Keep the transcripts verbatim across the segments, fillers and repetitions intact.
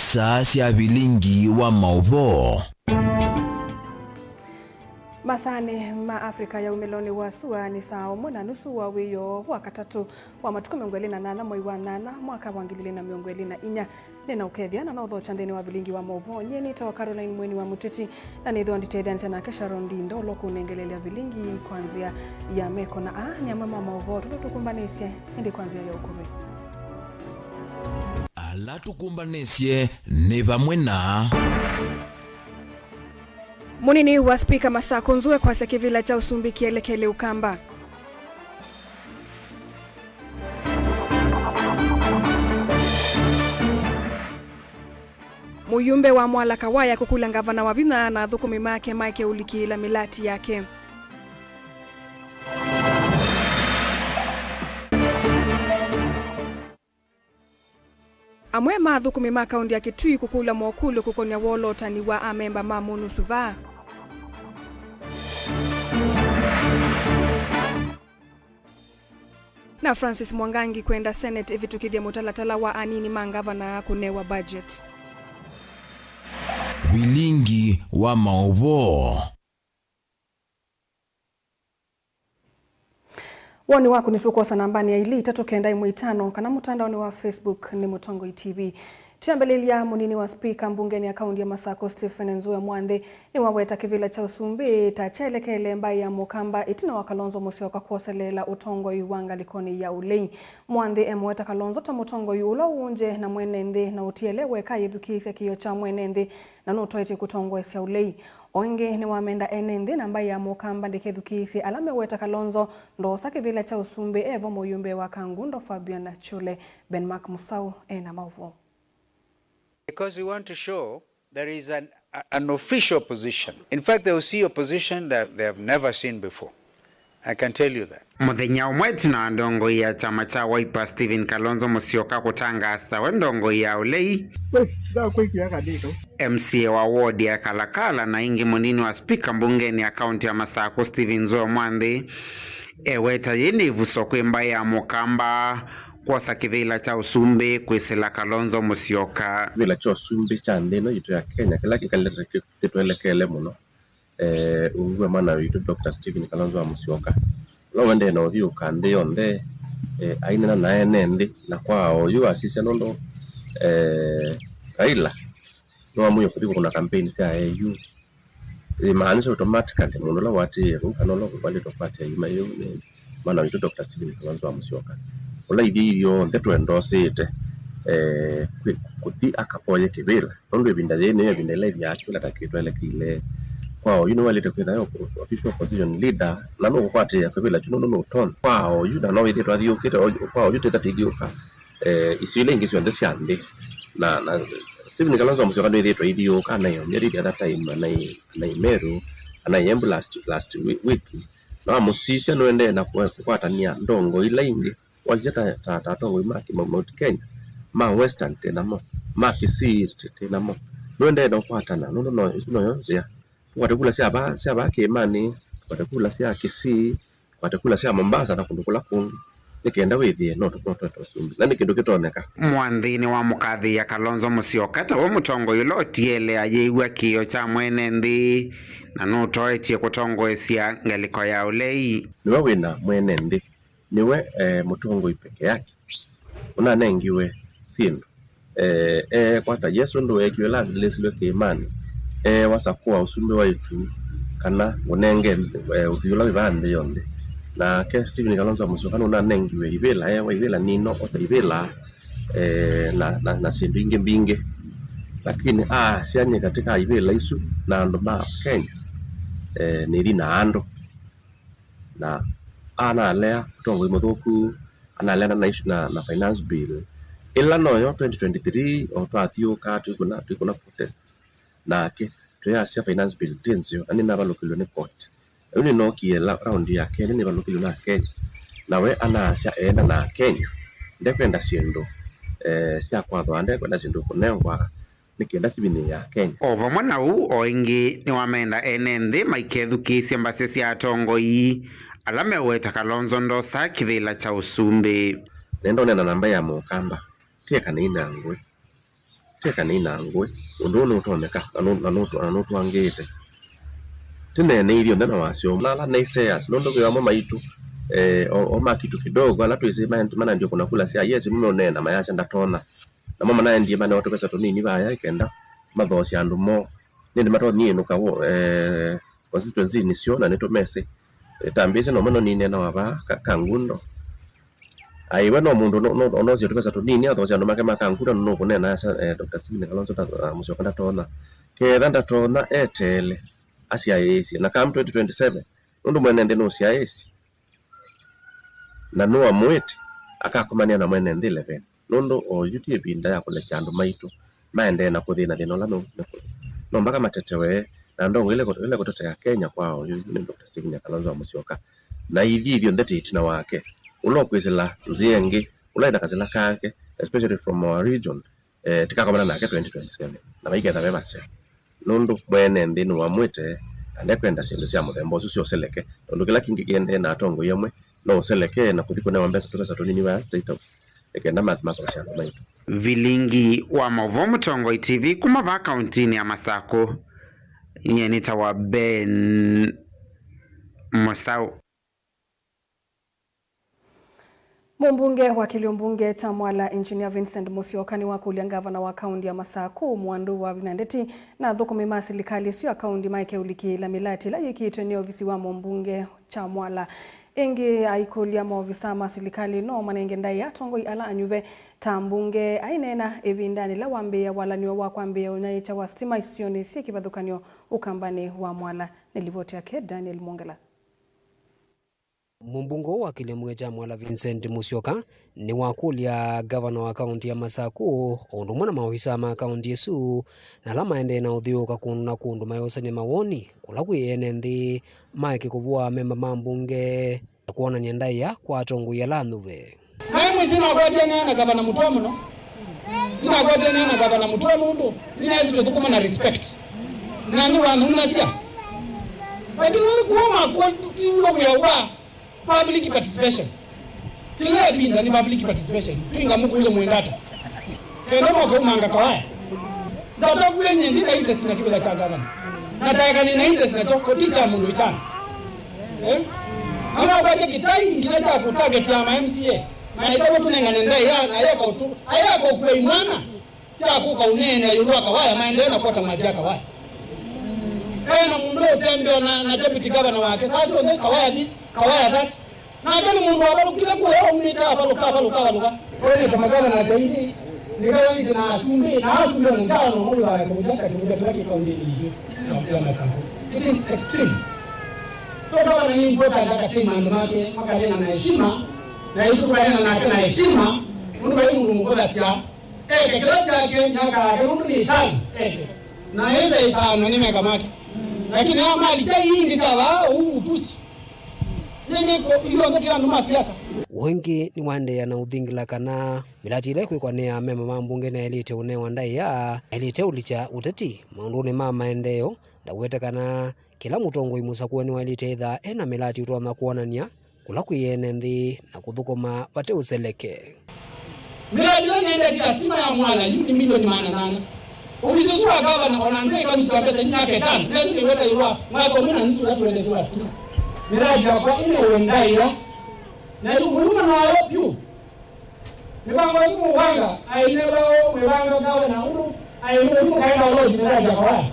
Saa sya vilingi wa maũvoo. Masaanĩ ma Africa ya umĩlonĩ wa sua nĩ saa ũmwe na nusu wa wĩoo wa katatũ wa matukũ mĩongo ĩlĩ na nyanya mwei wa nyanya mwaka wa ngili ilĩ na mĩongo ĩlĩ na inya. Nĩnaũkethya na naũthokya nthĩnĩ wa vilingi wa maũvoo. Nyie nĩtawa Caroline Mweni wa Mũteti, na nĩthĩwa nditetheanĩsya nake Sharon Ndinda ũla ũkũnengeleelya vilingi kwa nzĩa ya meko. Na aa nĩ amwe ma maũvoo tũndũ tũkũmbanĩsye ĩndĩ kwa nzĩa ya ũkuvĩ. Ala tũkũmbanĩsye nĩ vamwe na. Mũnini wa spika Masako Nzue kwasya kĩvĩla kya ũsumbĩ kĩelekele Ũkamba. Mũyumbe wa Mwala Kawaya kũkula ngavana wa vinya na athũkũmi make maeke ũlikĩĩla mĩlati yake. Amwe ma athũkũmi ma kaũnti ya Kitui kũkũlw'a mokũlyo kũkon'ya wolotani wa amemba ma MONUSO vaa. Na Francis Mwangangi kwenda Senate ĩvĩtũkĩthye mũtalatala wa anini ma ngavana kũnewa budget. Vilingi wa maũvoo. Woni waku nĩtũkwosa nambanĩ ya ilĩ itatũ kenda ĩmwe itano kana mũtandaonĩ wa Facebook nĩ Mũtongoi T V. Twĩambĩlĩlya, mũnini wa spika mbungenĩ ya kaũnti ya Masako Stephen Nzue Mwanthi nĩwaweta kĩvĩla kya ũsumbĩ ta kyelekele mbaĩ ya Mũkamba ĩtina wa Kalonzo Musyoka kwoseleela ũtongoi wa ngalĩkonĩ ya ũlei. Mwanthi emũweta Kalonzo ta mũtongoi ũla ũũngye na mwene nthĩ na ũtiele weka yĩthukĩĩsya kĩĩo kya mwene nthĩ na nũtoetye kũtongoesya ũlei. O ĩngĩ, nĩwamenda ene nthĩ na mbaĩ ya Mũkamba ndĩkethukĩĩsye ala meũweta Kalonzo ndoosa kĩvĩla kya ũsumbĩ evo mũyumbe wa Kangundo Fabian Chule. Ben Mark Musau ena maũvoo. Because we want to show there is an, a- an official position. In fact, they will see opposition that they have never seen before. I can tell you that. Mũthenya ũmwe ĩtina wa ndongoi ya kyama kya Wiper Stephen Kalonzo Musyoka kũtangaasa we ndongoi ya ũlei, M C A wa ward ya Kalakala na ĩngĩ mũnini wa spika mbungenĩ ya kaũnti ya Masakũ Stephen Nzue Mwanthi eweta yĩĩ nĩ ĩvuso kwĩ mbaĩ ya Mũkamba kwosa kĩvĩla kya ũsumbĩ kwĩsĩla Kalonzo Musyoka. Kĩvĩla kya ũsumbĩ kya nthĩ ĩno yitũ ya Kenya kĩla kĩkalĩte kĩ- kĩtwelekele mũno. Eh, ungu wa mwana witũ Doctor Stephen Kalonzo wa Musyoka, ũla ũendee na ũthyũũka nthĩ yonthe, eh, aineena na ene nthĩ, na kwa oyu asisya nũndũ, eh, Raila nĩwamwĩie kũthi kũkũna campaign sya A U. Imaanisha automatically mũndũ ũla ũatĩĩe vau kana ũla ũvalĩtwe kũatĩĩa iima yĩu nĩ mwana witũ Doctor Stephen Kalonzo wa Musyoka, ũla ithyĩ ithyonthe twendoosĩte, eh, kwĩ- kũthi akavoye kĩvĩla. Nũndũ ĩvinda yĩĩ nĩyo ĩvinda ĩla ĩthyaa kĩvĩla ta kĩtwelekeile. Kwa oyu nĩwaĩlĩte kwĩthwa e official opposition leader, na nũkũkwatĩĩa kĩvĩla kyu nũndũ nũũtonya. Kwa oyu, na no wĩthĩe twathiũũkĩte o- kwa oyu tĩta tũithiũũka, eh, isio ila ingĩ syonthe sya nthĩ. Na, na Stephen Kalonzo Musyoka nĩwĩthĩĩtwe aithiũũka, anaĩ Nyeri the other time, anaĩ, anaĩ Meru, anaĩ Embu last, last wi- week. Na wamũsisya nũendee na kũe- kũkwatany'a ndongoi ila ingĩ. Wasisya ta, ta, ta atongoi ma kĩ- Mount Kenya, ma Western twĩ namo, ma Kisii twĩ- twĩ namo. Nũendee na ũkwatana, nũndũ no, ĩsu noyo nzĩa. Tũkwate kula sya vaa, sya vaa kĩĩmanĩ, tũkwate kula sya Kisii, tũkwate kula sya Mombasa na kũndũ kũla kũngĩ, nĩ kenda wĩthĩe no tũkorwo tweta ũsumbĩ. Na nĩ kĩndũ kĩtonyeka. Mwanthi nĩwamũkathĩĩa Kalonzo Musyoka ta we mũtongoi ũla ũtiele ayĩw'a kĩĩo kya mwene nthĩ, na nũtoetye kũtongoesya ngalĩko ya ũlei. Nĩwe wĩna mwene nthĩ. Nĩwe, eh, mũtongoi peke yake ũnanengiwe syĩndũ. Eh, eekwata Yesũ ũndũ weekiwe ĩla alĩsilwe kĩĩmanĩ, eewa sakũa ũsumbĩ wa ĩtu, kana ngũnenge, eh, ũthwii ũla wĩ vaa nthĩ yonthe. Nake Stephen Kalonzo wa Musyoka nũnanengiwe ivĩla, eewa ivĩla nino, osa ivĩla, eh, na, na, na syĩndũ ingĩ mbingĩ. Lakini aasya nyie katĩ ka ivĩla isu na andũ ma Kenya, eh, nĩthi na andũ. Na analea ũtongoi mũthũku, analea na, na, na finance bill ĩla noyo twenty twenty-three, o twathiũũka twĩkũna, twĩkũna protests nake, twĩasya finance bill ndĩ nzeo, na nĩnavalũkĩlwe nĩ court. Rĩu nĩnookie la- raundi ya kelĩ, nĩvalũkĩlwe na Akenya, na we anaasya eenda na Akenya, ndekwenda syĩndũ, eh, sya kwathwa, ndekwenda syĩndũ kũnengwa nĩ kenda sivinĩ ya Kenya. O vamwe na ũu, o ĩngĩ nĩwamenda ene nthĩ maikethukĩĩsye mbasya sya atongoi ala meũweta Kalonzo ndosaa kĩvĩla kya ũsumbĩ. Nenda ũneena na mbaĩ ya Mũkamba, ti eka nĩinangwe. Teka nĩ na ngũĩ, ũndũ ũũ nũtonyeka na nũ- na nũtũ- na nũtwangĩĩte. Tĩneeneithye onthe na wasyo ala nĩ sayers, nũndũ ve amwe maitũ, eh, o- o ma kitu kidogo, ala twĩsĩ maendie kũna kula sya yes, nĩmeũneena mayasya ndatonya. Namo manaendie manewa tũvesa tũnini vaya ĩkenda mathoosya andũ moo. Nĩndĩ matonyie ĩnũka wo- eh, constituency-inĩ syoo na nĩtũmesĩ. Eh, tambĩsĩ nomwe nonine na wava ka- Kangundo. Aiwe no mũndũ no- no- onosie tũvesa tũnini athoosya andũ make ma Kangundo, nũkũneena asa, eh, Doctor Stephen Kalonzo nda- ah, Musyoka ndatonya. Ketha ndatonya eteele asyaĩĩsye na kam twenty twenty-seven, nũndũ mwene nthĩ nũsyaĩĩsye na nũamũĩte akakomania na mwene nthĩ eleven, nũndũ oyu ti ĩvinda ya kũlekya andũ maitũ maendee na kũthĩna thĩna ũla me- mekũthi. No mpaka matetewe na ndongo ĩla ĩkũ- ĩla ĩkũtetea Kenya kwa oyu nĩ Doctor Stephen Kalonzo wa Musyoka, na ithyĩ ithyonthe twĩ ĩtina wake, ũla ũkwĩsĩla nzĩa ĩngĩ, ũla ĩna kasĩla kake, especially from our region, eh, tikakomana nake twenty twenty-seven na vaiketha ve vaseo, nũndũ mwene nthĩ nĩwamwĩte na ndekwenda syĩndũ sya mũthemba ũsu syoseleke, tondũ kĩla kĩngĩ kĩendee na atongoi amwe no ũseleke na kũthi kũnewa mbesa tũvesa tũnini vaa State House nĩkenda mathi mathoosya andũ maitũ. Vilingi wa maũvoo Mũtongoi T V kuma vaa kauntinĩ ya Masakũ, nyie nĩtawa Ben Mũsaũ. Mũmbunge wa kĩlio mbunge kya Mwala, Engineer Vincent Musyoka, nĩwakũlya ngavana wa kaunti ya Masakũ, Mwandũ wa Vinya Ndeti, na athũkũmi ma silikalĩ ĩsu ya kaunti maeke ũlikĩĩla mĩlatĩ ĩla yĩkĩĩtwe nĩ ovisi wa mũmbunge kya Mwala. Ĩngĩ, aikũlya maovisa ma silikalĩ no manenge ndaĩa atongoi ala anyuve ta mbunge aineena ĩvindanĩ yĩla wambĩĩa walanĩo wa kwambĩĩa ũnyaĩĩkya wa sitima isionĩ syĩ kĩvathũkany'o Ũkambanĩ wa Mwala. Nĩ livoti yake Daniel Mwongela. Mũmbunge ũũ wa kĩlio mbunge kya Mwala Vincent Musyoka nĩwakũlya ngavana wa kaunti ya Masakũ o ũndũ ũmwe na maovisa ma kaunti ĩsu na ala maendee na ũthyũũka kũndũ na kũndũ mayũsany'a mawoni kũla kwĩ ene nthĩ maeke kũvũa amemba ma mbunge na kwonany'a ndaĩa kwa atongoi ala anyuve. Naĩ mwĩsĩ nĩnakwatĩanĩa na Gavana Mũtũa mũno. Nĩnakwatĩanĩa na Gavana Mũtũa nũndũ nĩnaĩsĩ tũthũkũma na respect. Na nĩwanũnasya. Lakini ũyũ kuma kwatiwa wĩa wa public participation. Kĩla ĩvinda nĩ public participation. Twinga mũkũlye mwenda ata. Kenda moke umanga kawaya. Ndatakw'e nyie ndi na interest na kĩvĩla kya gavana. Na taeka nĩ na interest nakyo, ko ti kya mũndũ itano. Eh? Nĩnakwatya kĩtai nginya kya kũtargetia ma M C A. Maetawe tũnengane ndaĩa, ayeka ũtũ, ayeka ũkua imwana sya kũka ũneenea ĩũlũ wa kawaya, maendee na kwota maji ya kawaya. Ena mũndũ ũtembea na, na deputy governor wake, saa syonthe kawaya this, kawaya that. Nake nĩ mũndũ wavalũkile kũya aumĩte avalũka, avalũka, avalũka. Ũyũ nĩ ta magavana asaidi, nĩkalanĩte na asumbĩ, na asumbĩ ona ndaa no mũndũ waya kũmũthaka kĩmũthya kĩla kĩ kaũndĩnĩ itũ ya Masakũ. It is extreme. So gavana nĩ important akatĩma andũ make, makanena na heshima, na itũ twanena nake na heshima, nũndũ vai mũndũ mũkũthasya, eke kĩla kyake, myaka yake, nũndũ nĩ ĩtano, eke. Na ĩsa ĩtano nĩ meka make. Lakini aa mali kya iingi sya vaa ũu upusi. Nĩngĩ ko- ithuothe twĩ andũ ma siasa. Ũngĩ nĩwaendeea na ũthingila kana mĩlatĩ ĩla ĩkwĩkwa nĩ amemba ma mbunge naĩlĩte ũnewa ndaĩa, naĩlĩte ũlikya ũteti maũndũnĩ ma maendeeo, ndawete kana kĩla mũtongoi mũsakũe nĩwaĩlĩte ĩthaa ena mĩlatĩ ũtonya kwonany'a kũla kwĩ ene nthĩ na kũthũkũma vate ũseleke. Mĩradi ĩla nĩendesye ya sitima ya Mwala yu nĩ milioni maana nana. Ovisi ũsu wa gavana ona ndwĩ ĩkamisyo ya mbesa yu myaka ĩtano, na ĩsu nĩweta ĩw'a mwaka ũmwe na nusu ũla tũendesye wa sitima. Mĩradi yakwa ĩnewe ndaĩa, na yu mũyuma nayo vyũ. Mĩvango ĩsu mũvanga aĩnewe ũũ mwĩvanga gavana ũndũ aĩnewe yu mũkaenda ũloji mĩradi yakwa waya.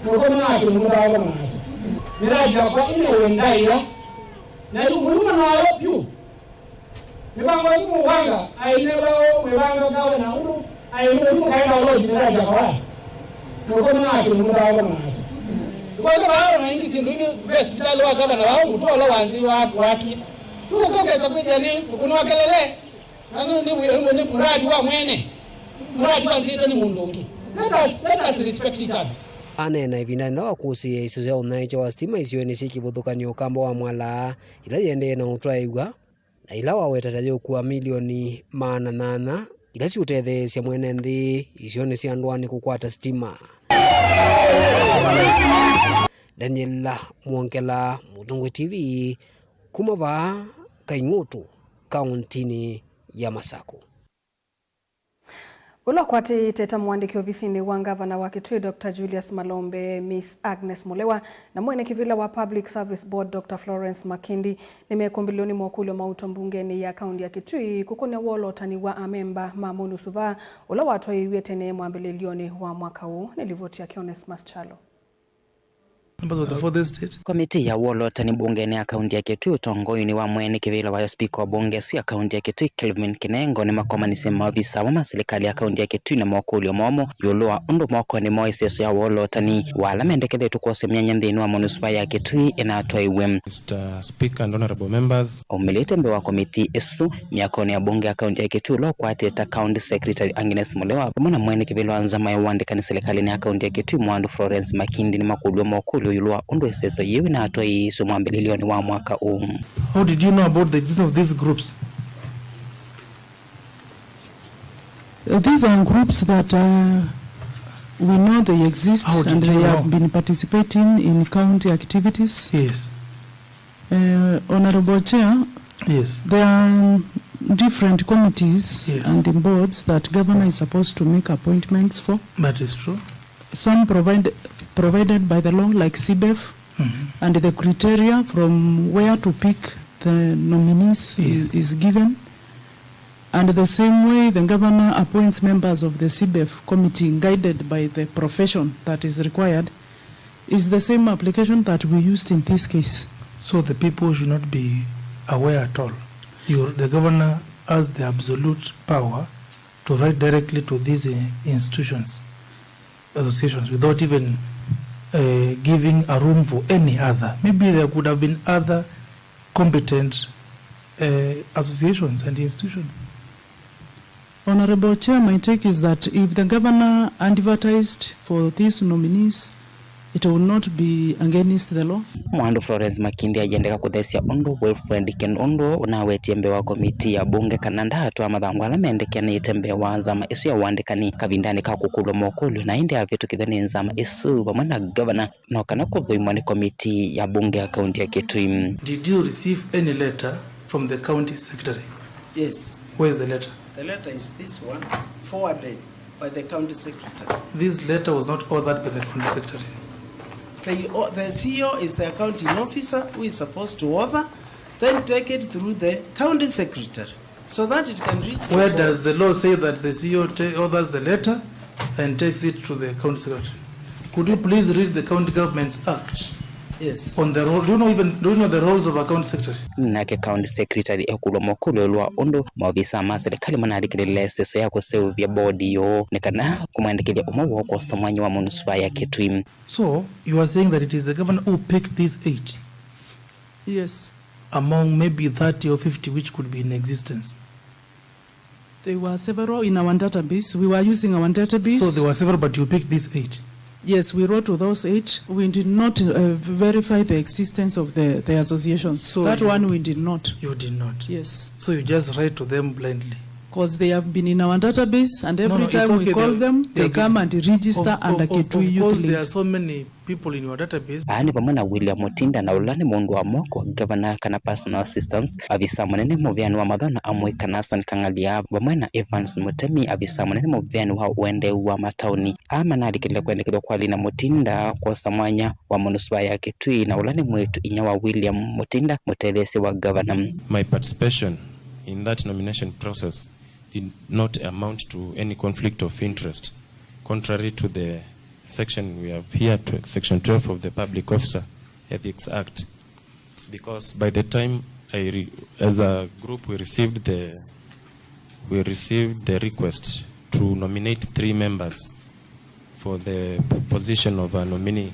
Nũkũmana akĩmũthaũka mwana. Mĩradi yakwa ĩnewe ndaĩa, na yu mũyuma nayo vyũ. Mĩvango ĩsu mũvanga aĩnewe ũũ mwĩvanga gavana ũndũ aĩnewe yu mũkaenda ũloji mĩradi yakwa waya. Nũkũmana akĩmũthaũka mwana. Nĩkwasya vaa na ingĩ syĩndũ ingĩ ve sivitalĩ wa gavana vaa mũtũa ũla wanzĩwa wakie. Tũkũkesa kwĩthĩa nĩ ũkũnĩ wa kelele. Na nĩ, nĩ, nĩ, nĩ muradi wa mwene. Muradi wa nzĩte nĩ mũndũ ũngĩ. Let us, let us respect each other. Aneena ĩvindanĩ yĩla wakũsĩĩe ĩsio sya ũnyaĩĩkya wa sitima isionĩ syĩ kĩvathũkany'o Ũkamba wa Mwala, ila yĩendee na ũtwaĩw'a, na ila waweta ta yĩũkua milioni maana nyanya, ila siũtetheesya mwene nthĩ isionĩ sya ndũanĩ kũkwata sitima. Daniel Mwongela, Mũtongoi T V, kuma vaa Kaing'ũtũ, kauntinĩ ya Masakũ. Ũla ũkwatĩĩte ta mũandĩki ovisinĩ wa ngavana wa Kitui, Doctor Julius Malombe, Miss Agnes Mulewa, na mwene kĩvĩla wa Public Service Board, Doctor Florence Makindi, nĩmekũmbĩlĩlwa nĩ mokũlyo ma ũtongoi mbungenĩ ya kaunti ya Kitui kũkũna wolotani wa amemba ma MONUSUVA ũla watwaĩiw'e tene mwambĩlĩlyonĩ wa mwaka ũũ. Nĩ livoti yake Onesmus Kyalo. Members of the fourth estate. Komitii ya wolotani mbungenĩ ya kaunti ya Kitui ũtongoinĩ wa mwene kĩvĩla wayo spika wa mbunge ĩsu ya kaunti ya Kitui Kelvin Kinengo nĩmakomanisye maovisa amwe ma silikalĩ ya kaunti ya Kitui na mokũlyo momũ ĩũlũ wa ũndũ mokonĩ moo ĩseso ya wolotani wa ala mendekethetw'e kwosya myanya nthĩnĩ wa MONUSUVA ya Kitui ĩnatwaĩwe. Mister Speaker and honorable members. Aumĩlĩte mbee wa komitii ĩsu, myakonĩ ya mbunge ya kaunti ya Kitui ũla ũkwatĩĩte ta County Secretary Agnes Mulewa, vamwe na mwene kĩvĩla wa nzama ya ũandĩkani silikalĩnĩ ya kaunti ya Kitui Mwandu Florence Makindi nĩmakũlw'e mokũlyo ĩũlũ wa ũndũ ĩseso yĩu ĩnatwaĩĩsw'e mwambĩlĩlyonĩ wa mwaka ũũ. How did you know about the existence of these groups? Uh, these are groups that, uh, we know they exist. How did and you they know? Have been participating in county activities. Yes. Uh, Honorable Chair, yes, there are different committees, yes, and the boards that governor is supposed to make appointments for. That is true. Some provide, provided by the law, like CBEF, mm-hmm, and the criteria from where to pick the nominees, yes, is, is given. And the same way the governor appoints members of the CBEF committee guided by the profession that is required, is the same application that we used in this case. So the people should not be aware at all. You, the governor has the absolute power to write directly to these, uh, institutions, associations, without even, uh, giving a room for any other. Maybe there could have been other competent, uh, associations and institutions. Honorable Chair, my take is that if the governor advertised for these nominees, it will not be against the law. Mwandu Florence Makindi ayendeka kũthesya ũndũ Wilfred Kinundu ũnawetie mbee wa komitii ya mbunge kana ndaatwaa mathangũ ala mendekanĩte mbee wa nzama ĩsu ya ũandĩkani kavindanĩ ka kũkũlw'a mokũlyo, na ĩndĩ avĩtũkĩthw'a nĩ nzama ĩsu vamwe na governor. No kana kũthũimwa nĩ komitii ya mbunge ya kaunti ya Kitui. Did you receive any letter from the county secretary? Yes. Where is the letter? The letter is this one, forwarded by the county secretary. This letter was not authored by the county secretary. The, the C E O is the accounting officer who is supposed to author, then take it through the county secretary. So that it can reach the board. Where does the law say that the C E O ta-, authors the letter and takes it to the county secretary? Could you please read the county government's act? Yes. On the role, do you know even, do you know the roles of a county secretary? Nake county secretary ekũlw'a mokũlyo ĩũlũ wa ũndũ maovisa ma silikalĩ manalikĩlĩlya ĩseso ya kũseũvya bodi yoo nĩ kana kũmwendekethya ũmwe woo kwosa mwanya wa MONUSUVA ya Kitui. So, you are saying that it is the governor who picked these eight? Yes. Among maybe thirty or fifty which could be in existence. There were several in our database. We were using our database. So there were several, but you picked these eight? Yes, we wrote to those eight. We did not, uh, verify the existence of the, the associations. So that you, one we did not. You did not? Yes. So you just write to them blindly? 'Cause they have been in our database, and every time we call them, they come and register under Kitui Youth Link. Of course, there are so many people in your database. Aa nĩ vamwe na William Mutinda, na ũla nĩ mũndũ wa moko wa ngavana kana personal assistance, avisa mũnene mũveani wa mathaũ na amũika Nason Kang'alia, vamwe na Evans Mutemi, avisa mũnene mũveani wa ũendeu wa mataoni. Aa manalikĩlile kwendekethw'a kwa Lina Mutinda kwosa mwanya wa MONUSUVA ya Kitui, na ũla nĩ mwĩĩtu inya wa William Mutinda, mũtetheesya wa ngavana. My participation in that nomination process did not amount to any conflict of interest, contrary to the section we have here, tw-, section twelve of the Public Officer Ethics Act, because by the time I re-, as a group, we received the, we received the request to nominate three members for the p-, position of a nominee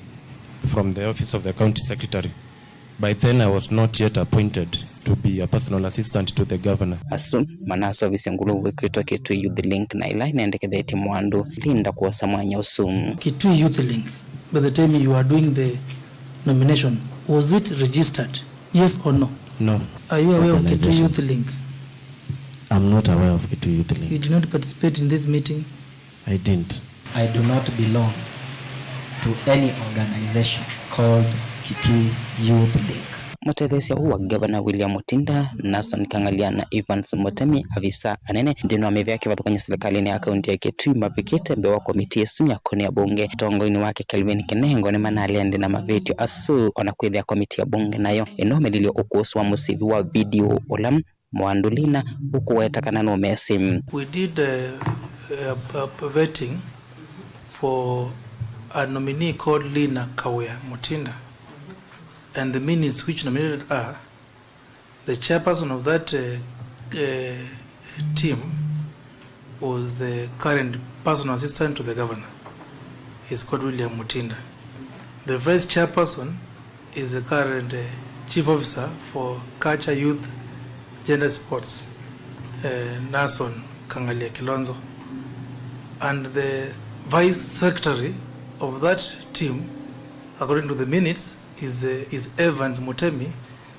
from the office of the county secretary. By then, I was not yet appointed to be a personal assistant to the governor. Asu manaseũvisye nguluvu ĩkwĩtwa Kitui Youth Link, na ĩla ĩnendekethetye Mwandu Linda kwosa mwanya ũsu. Kitui Youth Link, by the time you are doing the nomination, was it registered? Yes or no? No. Are you aware of Kitui Youth Link? I'm not aware of Kitui Youth Link. You did not participate in this meeting? I didn't. I do not belong to any organization called Kitui Youth Link. Mũtetheesya ũũ wa ngavana William Mutinda, Nason Kang'alia na Evans Mutemi, avisa anene nthĩnĩ wa mĩvĩa kĩvathũkany'o silikalĩnĩ ya kaunti ya Kitui, mavikĩte mbee wa komitii ĩsu ya kũnĩa mbunge ũtongoinĩ wake Kelvin Kinengo nĩmanalea nthĩ na mavĩtyo asu, ona kwĩthĩa komitii ya mbunge nayo ĩnũmĩlilye ũkũsĩ wa mũsĩvi wa video ũla Mwandũ Lina ũkũweta kana nũmesĩ. We did uh, uh, uh, vetting for a nominee called Lina Kawea Mutinda, and the minutes which nominated her, the chairperson of that uh, uh, team was the current personal assistant to the governor. He's called William Mutinda. The vice chairperson is the current uh, chief officer for culture, youth, gender, sports, uh, Nason Kang'alia Kilonzo. And the vice secretary of that team, according to the minutes, is, uh, is Evans Mutemi,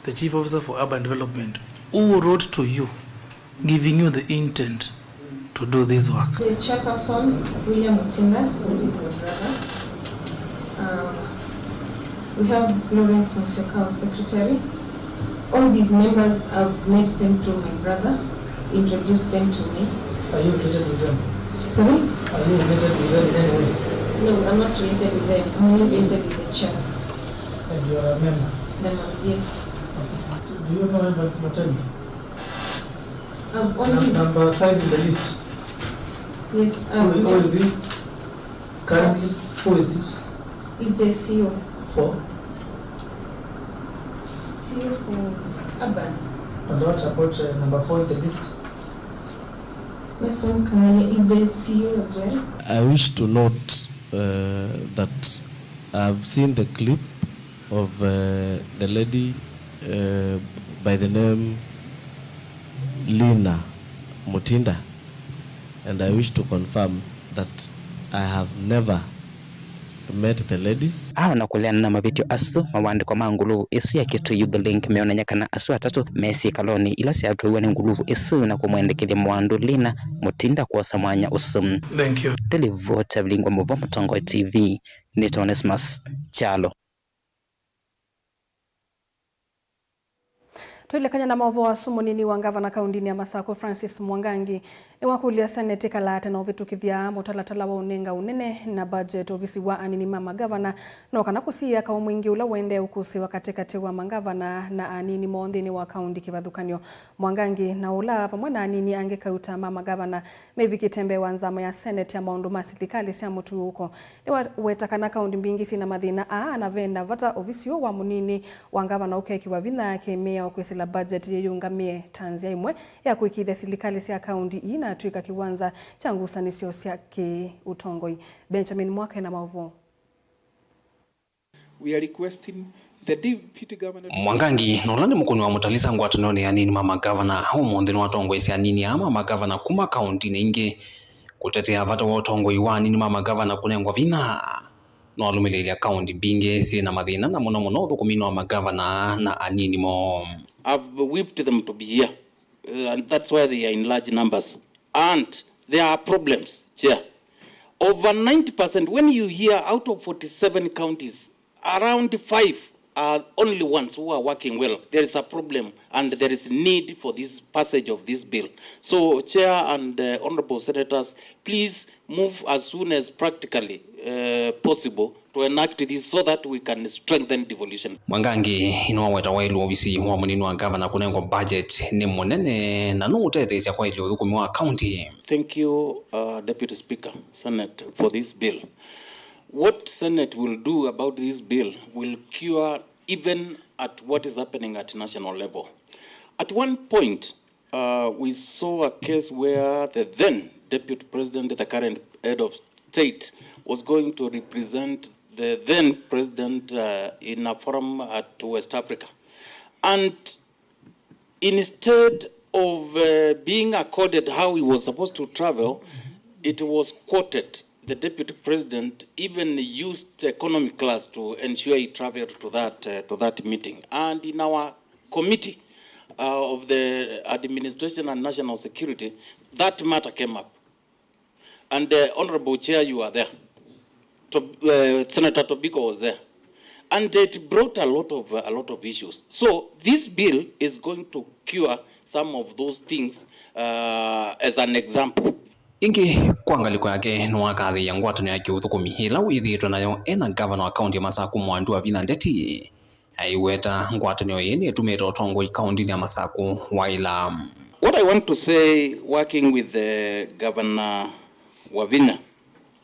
the chief officer for urban development, who wrote to you giving you the intent to do this work. The chairperson, William Mutinda, that is my brother. Um, we have Lawrence Musyoka, our secretary. All these members, I've met them through my brother, introduced them to me. Are you related with them? Sorry? Are you related with them in any way? No, I'm not related with them. I'm only related with the chair. And you are a member? I'm a, yes. Okay. Do you know Evans Mutemi? I've only... Num- number five in the list. Yes, who, I've who is he? Currently, who is he? He's the C E O. For? C E O for urban. And what about uh, number four in the list? Nason Kang'alia is the C E O as well. I wish to note uh, that I've seen the clip of uh, the lady uh, by the name Lina Mutinda, and I wish to confirm that I have never met the lady. Aa, ona kũleana na mavĩtyo asu, mawandĩko ma nguluvu ĩsu ya Kitui Youth Link meonany'a kana asu atatũ me syĩkalonĩ ila syatwaiwe nĩ nguluvu ĩsu na kũmwendekethya Mwandũ Lina Mutinda kwosa mwanya ũsu. Thank you. Ndĩlivoti ya Vilingwa Mũvo, Mũtongoi T V, nĩtawa Onesmus Kyalo. Twĩlekany'a na maũvoo asu, mũnini wa ngavana kaũndĩnĩ ya Masakũ, Francis Mwangangi, nĩwakũlya Senate ĩkalaate na ũvĩtũkĩthya mũtalatala wa ũnenga ũnene na budget ovisi wa anini ma mangavana, no kana kũsiĩĩa kaũ mwingĩ ũla ũendee ũkũsĩĩwa katĩkatĩ wa mangavana na anini moo nthĩnĩ wa kaũndĩ kĩvathũkany'o. Mwangangi, na ũla vamwe na anini angĩ kauta ma mangavana, mevikĩte mbee wa nzama ya Senate ya maũndũ ma silikalĩ sya mũtuũko. Nĩwaweta kana kaũndĩ mbingĩ syĩna mathĩna aa, na vena vata ovisi ũũ wa mũnini wa ngavana ũkekĩwa vinya kĩ-mĩao kwĩsĩla budget yĩyũngamĩe ta nzĩa ĩmwe ya kũĩkĩĩthya silikalĩ sya kaũndĩ ii na twĩka kĩwanza kya ngusanĩsyo sya kĩ-ũtongoi. Benjamin Mwaka ena maũvoo. We are requesting the deputy governor. Mwangangi, na ũla nĩ mũkũni wa Mũtalisa ngwatanĩonĩ ya anini ma magavana, ũmũnthĩ nĩwatongoesye anini aa ma magavana kuma kaũndĩnĩ ingĩ kũtetea vata wa ũtongoi wa anini ma magavana kũnengwa vinya. Nĩwalũmĩlĩĩlya kaũndĩ mbingĩ syĩ na mathĩna, na mũno mũno ũthũkũminĩ wa magavana na anini moo. I've whipped them to be here, uh, and that's why they are in large numbers. And there are problems, Chair. Over ninety percent, when you hear out of forty-seven counties, around five are only ones who are working well. There is a problem and there is need for this passage of this bill. So, Chair and uh, honorable senators, please move as soon as practically uh, possible to enact this so that we can strengthen devolution. Mwangangi nĩwaweta waĩlu ovisi wa mũnini wa ngavana kũnengwa budget nĩ mũnene na nũũtetheesya kwaĩlya ũthũkũmi wa kaũntĩ. Thank you, uh, Deputy Speaker, Senate, for this bill. What Senate will do about this bill will cure even at what is happening at national level. At one point, Uh, we saw a case where the then deputy president, the current head of state, was going to represent the then president uh, in a forum at West Africa. And instead of uh, being accorded how he was supposed to travel, it was quoted the deputy president even used economy class to ensure he traveled to that, uh, to that meeting. And in our committee uh, of the administration and national security, that matter came up. And uh, Honorable Chair, you are there. To, uh, Senator Tobiko was there. And it brought a lot of, a lot of issues. So this bill is going to cure some of those things, uh, as an example. Ĩngĩ, kwa ngalĩko yake, nĩwakathĩĩa ngwatanĩo ya kĩũthũkũmi ĩla wĩthĩĩtwe nayo ena ngavana wa kaunti ya Masaku Mwandu Wavinya Ndeti. Aiweta ngwatanĩo ĩĩ nĩtũmĩte ũtongoi kauntinĩ ya Masaku waĩla. What I want to say, working with the Governor Wavinya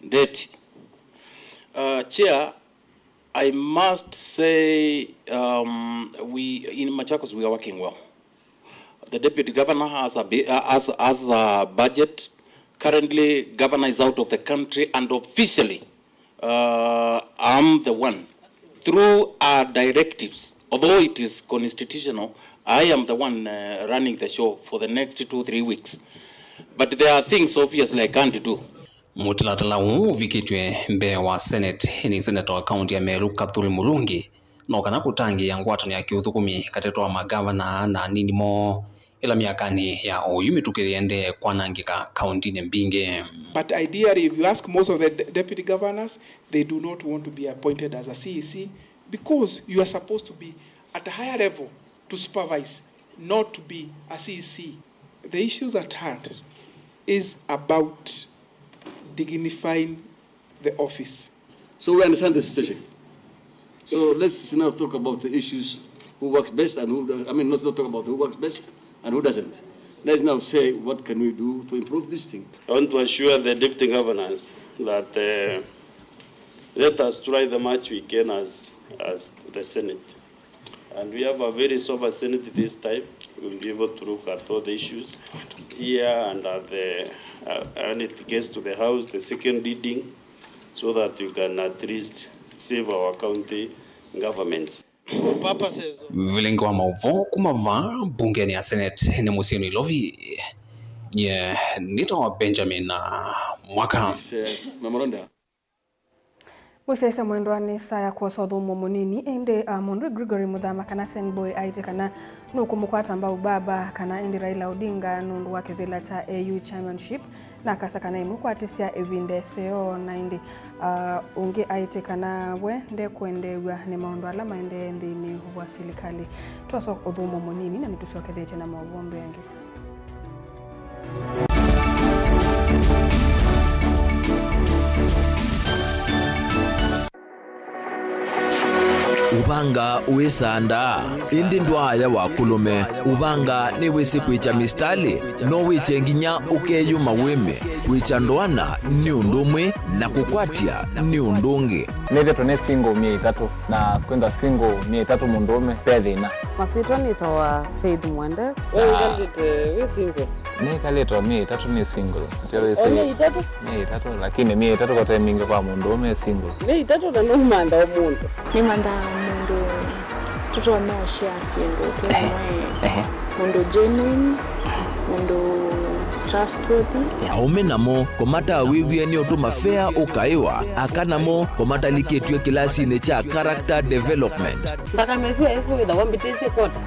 Ndeti, uh, Chair, I must say, um, we in Machakos we are working well. The deputy governor has a, bi- uh, has, has a budget. Currently, governor is out of the country, and officially, uh, I'm the one, through our directives, although it is constitutional, I am the one, uh, running the show for the next two, three weeks. But there are things obviously I can't do. Mũtalatala ũũ ũvikĩtw'e mbee wa Senate, nĩ seneta wa kaunti ya Meru Kathuri Murungi, no kana kũtangĩĩa ngwatanĩo ya kĩũthũkũmi katĩ wa magavana na anini moo, ĩla myakanĩ ya oyu mĩtũkĩ yĩendee kwanangĩka kauntinĩ mbingĩ. But ideally, if you ask most of the de- deputy governors, they do not want to be appointed as a C E C because you are supposed to be at a higher level to supervise, not to be a C E C. The issues at hand is about dignifying the office. So we understand the situation. So let's now talk about the issues, who works best and who, do- I mean, let's not talk about who works best and who doesn't. Let's now say, what can we do to improve this thing? I want to assure the deputy governors that, uh, let us try the much we can as, as the Senate. And we have a very sober Senate this time. We'll be able to look at all the issues here and at the, uh, when it gets to the House, the second reading, so that you can at least save our county governments. For purposes of Vilingi wa maũvoo kuma vaa mbungenĩ ya Senate nĩ mũsyĩ Nairobi. Nye nĩtawa Benjamin Mwaka. This, uh, memorandum. Mũsyaĩĩsya mwendwa, nĩ saa ya kwosa ũthũmũo mũnini, ĩndĩ, ah, mũndũ Gregory Mũthama kana Senboy aĩtye kana nũkũmũkwata mbau baba kana ĩndĩ Raila Odinga nũndũ wa kĩvĩla kya A U chairmanship, na akasya kana ĩmũkwatĩsya ĩvinda ĩseo, na ĩndĩ, ah, ũngĩ aĩtye kana we ndekwendeew'a nĩ maũndũ ala maendee nthĩnĩ wa silikalĩ. Twosa ũthũmũo mũnini na nĩtũsyokethetye na maũvoo mbeange. Ũvanga wĩsandaa, ĩndĩ ndwaaya wa kũlũme. Ũvanga nĩwĩsĩ kwĩkya mĩsitalĩ, no wĩkye nginya ũkeyũma wĩme. Kwĩkya ndoana nĩ ũndũ ũmwe, na kũkwatya nĩ ũndũ ũngĩ. Nĩthĩtwe nĩ single myei ĩtatũ, na kwĩthwa single myei ĩtatũ mũndũũme, ve thĩna. Masyĩtwa nĩtawa Faith Mwende. We wĩkalĩte wĩ single? Nĩkalĩte o myei ĩtatũ nĩ single. Ndio wĩsĩ. O myei ĩtatũ? Myei ĩtatũ, lakini myei ĩtatũ kote mingĩ kwa mũndũũme e single. Myei ĩtatũ na nũmantha o mũndũ. Nĩmanthaa mũndũ tũtonya ũshare syĩndũ twĩ amwe. Ehe. Mũndũ genuine, mũndũ trustworthy. Aũme namo kũmatawĩw'e nĩ ũtũ mafea ũkaĩwa, aka namo kũmatalikĩtw'e kĩlasinĩ kya character development. Nthakame ĩsu ĩsu wĩthawa mbĩtĩsye kwota.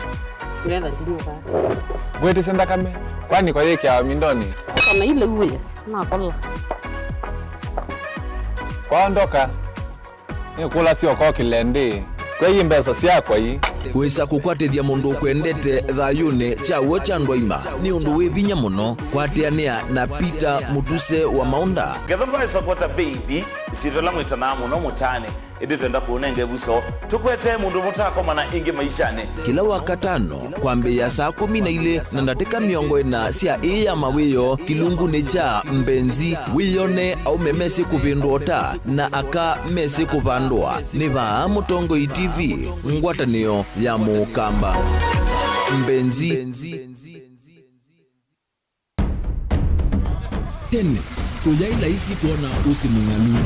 Ngetha ndinyuka. Ngwĩtĩsya nthakame, kwani kwa yĩkĩawa mindonĩ? Kana ile uwe, nakola. Kwaondoka, nĩkũlasya ũkokĩle ndĩ. Kwei mbesa syakwa ii. Kwĩsa kũkwatĩthya mũndũ ũkwendete thayũnĩ kya w'o kya ndwaima nĩ ũndũ wĩ vinya mũno. Kwatĩanĩa na Peter Mũtuse wa Maũnda. Ngetha ndwaĩsa kwota baby, ĩsyĩtwa ĩla mwĩtanaa mũno mũtaanĩ. Ĩndĩ twenda kũũnenga ĩvuso, tũkwetee mũndũ mũtaakomana ĩngĩ maishanĩ. Kĩla Wakatano, kwambĩĩa saa kũmi na ilĩ na ndatĩka mĩongo ĩna sya ĩĩ ya mawĩoo, kĩlungunĩ kya Mbenzi, wĩyone aũme mesĩ kũvĩndũa ũta na aka mesĩ kũvandũa. Nĩ vaa Mũtongoi T V, ngwatanĩo ya Mũkamba. Mbenzi. Tene, kũyaĩ laisi kwona ũsĩ mũng'alu.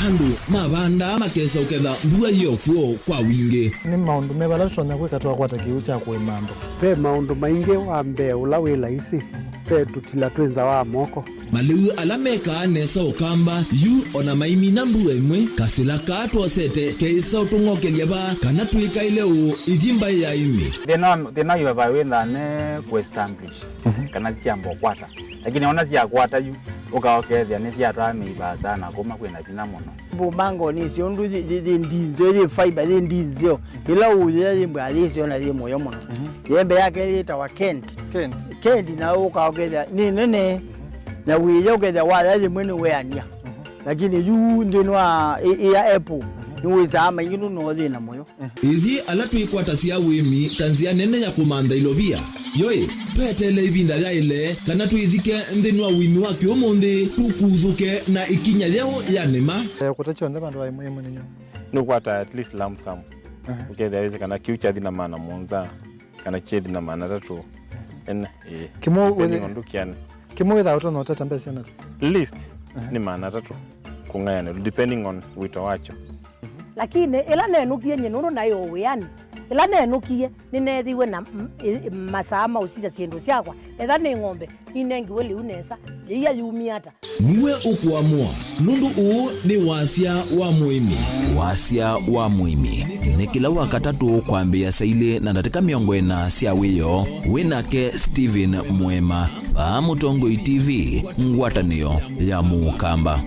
Andũ mavandaa makesa ũketha mbua yĩ o kw'o kwa wingĩ. Nĩ maũndũ meva ala tũtonya kwĩka twakwata kĩw'ũ kya kũĩma andũ? Ve maũndũ maingĩ. Wa mbee ũla wĩ laisi, ve tũtila twĩ nza wa moko. Malĩu ala mekaa nesa Ũkamba, yu o na maimina mbua ĩmwe, kasĩla kaa twosete keĩsa ũtũng'okelya vaa kana twĩkaĩle ũũ ithi mbaĩ ya ĩmĩ. Thĩna wa, thĩna wa highway wĩthaa ne kũ establish, mhm, kana syamba ũkwata. Lakini ona syakwata yu, Ũka ũkethĩa nĩsyatwaa mĩi vaasa na kũma kwĩna vinya mũno. Mbũmbango nĩ syo ũndũ yĩ, yĩ, yĩ ndinzeo, yĩ fiber, yĩ ndinzeo. Ĩla ũyĩa yĩ mbwa yĩ syo na yĩ mũyo mũno. Yembe yake yĩtawa Kent. Kent. Kent na ũka ũkethĩa nĩ nene. Na wĩya ũkethĩa waya yĩmwe nĩ weania. Lakini yu nthĩnĩ wa ĩ, ĩ ya Apple, nĩwĩsaa maingĩ nũno thĩna mũyo. Ithyĩ ala twĩkwatasya ũĩmi ta nzĩa nene ya kũmantha ilovia, yoĩ, tweteele ĩvinda yaĩle kana twĩthike nthĩnĩ wa ũĩmi wa kĩũmũnthĩ, tũkuthũke na ĩkinya yeũ ya nĩma. Eh, kũta kyonthe vandũ va ĩmwe ĩmwe nĩnyo. Nũkwata at least lump sum. Aha. Ũkethĩa wĩsĩ kana kĩu kyathi na maana mũonza, kana kyethi na maana atatũ. Ene, ĩĩ. Kĩmwe depending wĩthĩ-, on ndũkĩanĩ. Kĩmwe wĩthaa ũtonya ũtata mbesa na? Least, aha, nĩ maana atatũ kũng'ayanĩlwa, depending on wĩto wakyo. Lakini ĩla nenũkie nyie nũndũ naĩ o wĩanĩ, ĩla nenũkie nĩneethĩiwe na m-, ĩ-, masaa ma ũsisya syĩndũ syakwa. Etha nĩ ng'ombe, ninengiwe lĩu nesa, yĩia yumie ata? Nue ũkũamũa, nũndũ ũũ nĩ wasya wa mũĩmi. Wasya wa mũĩmi nĩ kĩla Wakatatũ kwambĩĩa saa ilĩ na ndatĩka mĩongo ĩna sya wĩoo, wĩ nake Stephen Mwema, vaa Mũtongoi T V, ngwatanĩo ya Mũkamba.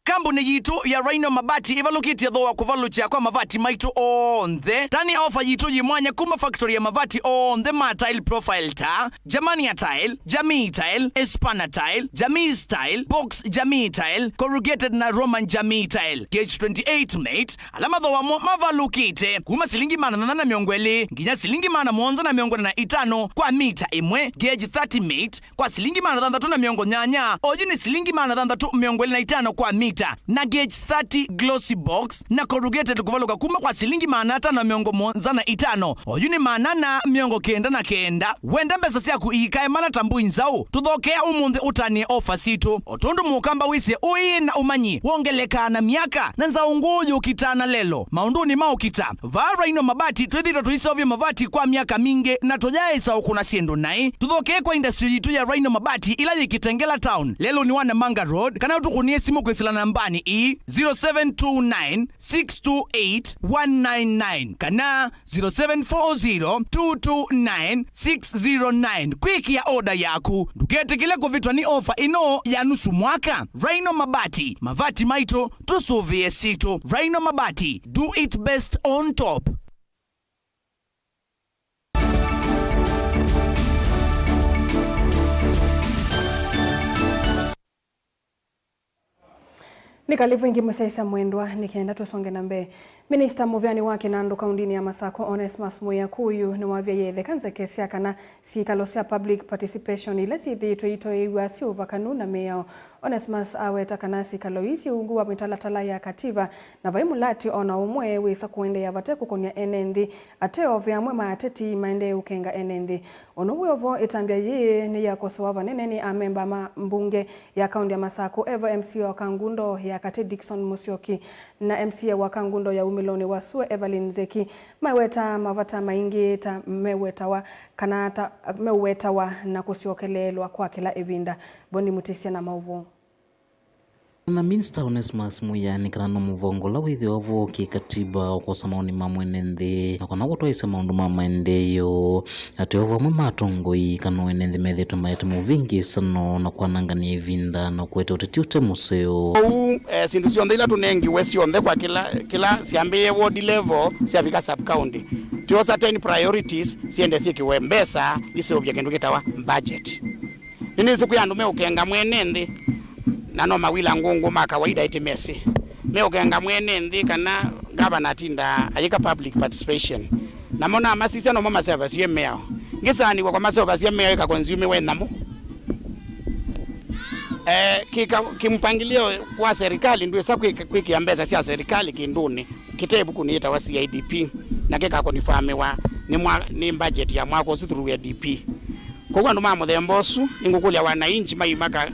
Kambuni yitũ ya Rhino Mabati ĩvalũkĩtye thooa kũvalũkya kwa mavati maitũ onthe. Tani ya ofa yitũ yĩ mwanya kuma factory ya mavati onthe ma tile profile ta Germania Tile, Jamii Tile, Espana Tile, Jamii Style, Box Jamii Tile, Corrugated na Roman Jamii Tile, Gauge twenty-eight mate, ala mathooa mo mavalũkĩte kuma silingi maana thanthatũ na mĩongo ĩlĩ nginya silingi maana mũonza na mĩongo ĩna na itano kwa mita ĩmwe, Gauge thirty mate, kwa silingi maana thanthatũ na mĩongo nyanya, oyu nĩ silingi maana thanthatũ mĩongo ĩlĩ na itano kwa mita, na Gauge thirty glossy box na corrugated kũvalũka kuma kwa silingi maana atano na mĩongo mũonza na itano, oyu nĩ maana ana mĩongo kenda na kenda. Wenda mbesa syaku iikae mana ta mbũi nzaũ? Tũthokea ũmũnthĩ ũtanĩe ofa sitũ. O tondũ Mũkamba wĩsĩ ũĩ na ũmanyi wongelekaa na myaka, na nzaũ ngũũ yũkitaa na lelo. Maũndũnĩ ma ũkita, vaa Rhino Mabati twĩthĩĩtwe tũiseũvya mavati kwa myaka mingĩ na tũyaĩsa ũkũna syĩndũ naĩ. Tũthokee kwa industry yitũ ya Rhino Mabati ĩla yĩ Kitengela Town, lelũnĩ wa Namanga Road, kana ũtũkũnĩe simũ kwĩsĩla nambanĩ ii, zero seven two nine, six two eight, one nine nine kana zero seven four zero, two two nine, six zero nine. Kwĩkĩa oda yaku, ndũketĩkĩle kũvĩtwa nĩ ofa ĩno ya nusu mwaka. Rhino Mabati, mavati maitũ, tũsũvĩe sitũ. Rhino Mabati, do it best on top. Nĩ kalĩvu ĩngĩ mũsyaĩĩsya mwendwa, nĩ kenda tũsonge na mbee. Minista mũvĩanĩ wa kĩnandũ kaũndĩnĩ ya Masakũ, Onesmus Mwĩa Kũyũ, nĩwavyaĩe ĩtheka nzeke sya kana syĩkalo sya public participation ila syĩthĩĩtwe itoeew'a syĩ ũvakanu na mĩao. Onesmus aweta kana syĩkalo ii syĩ ungu wa mĩtalatala ya kativa, na vai mũlati o na ũmwe wĩsa kũendeea vate kũkũnĩa ene nthĩ, ateo ve amwe ma ateti maendee ũkenga ene nthĩ. Ũnũw'o vo ĩtambya yĩĩ nĩyakosoawa vanene nĩ amemba ma mbunge ya kaũndĩ ya Masakũ, e vo M C A wa Kangundo ya katĩ Dickson Musyoki na M C A wa Kangundo ya umĩlonĩ wa sua Evelyn Nzeki, maiwetaa mavata maingĩ ta mewetawa, kana ta meũwetawa na kũsyokeleelwa kwa kĩla ĩvinda. Bondi Mutisya na maũvoo. Na Minista Onesmus Mwĩa nĩ kana no mũvango ũla wĩthĩwa vo kĩkatiba ũkosa maoni ma mwene nthĩ, na kana kũtwaĩsya maũndũ ma maendeeo. Ateo vamwe ma atongoi kana ene nthĩ methĩĩtwe maete mũvĩngĩĩsano na kwanangany'a ĩvinda na kũete ũteti ũte mũseo. Kwoou, eh, syĩndũ syonthe ila tũnengiwe syonthe kwa kĩla, kĩla syambĩĩe ward level syavika sub county, twosa ten priorities syende syĩkĩwe mbesa iseũvye kĩndũ kĩtawa budget. Nĩnĩsĩ kwĩ andũ meũkenga mwene nthĩ, na no mawila ngũngũ ma kawaida ĩtĩ mesĩ. Meũkenga mwene nthĩ kana ngavana atinda ayĩka public participation. Namo namasisya nomo maseũvasya mĩao. Ngĩsaanĩw'a kwa maseũvasya mĩao ĩkakonzyumiwe namo. Eh, kĩka-, kĩmpangilio wa serikali ndwĩsa kwĩka-, kwĩkĩa mbesa sya serikali kĩndũnĩ kĩte ĩvukunĩ yĩtawa C I D P, na kĩkakonifamĩwa nĩ mwa-, nĩ budget ya mwaka ũsu through A D P. Kwoou andũ ma mũthemba ũsu, nĩngũkũlya wananchi mai maka-,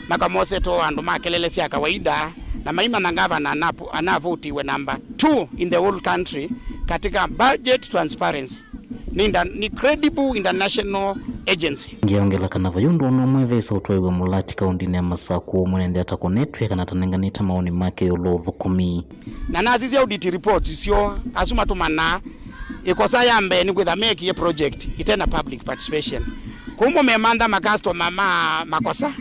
makamose to andũ ma kelele sya kawaida, na maimanya ngavana anapo-, anavotiwe number two in the whole country katika budget transparency. Nĩ inter-, nĩ credible international agency. Ngĩongela kana vai ũndũ o na ũmwe vaisa ũtwaĩwe mũlati kaũndĩnĩ ya Masakũ, mwene nthĩ atakonetw'e kana atanenganĩte maoni make ĩũlũ wa ũthũkũmi. Na nasisya audit reports syo, asu matũmanaa, ĩkosa ya mbee nĩ kwĩtha meekie project ite na public participation. Kũu mũmemantha makastoma ma makosa,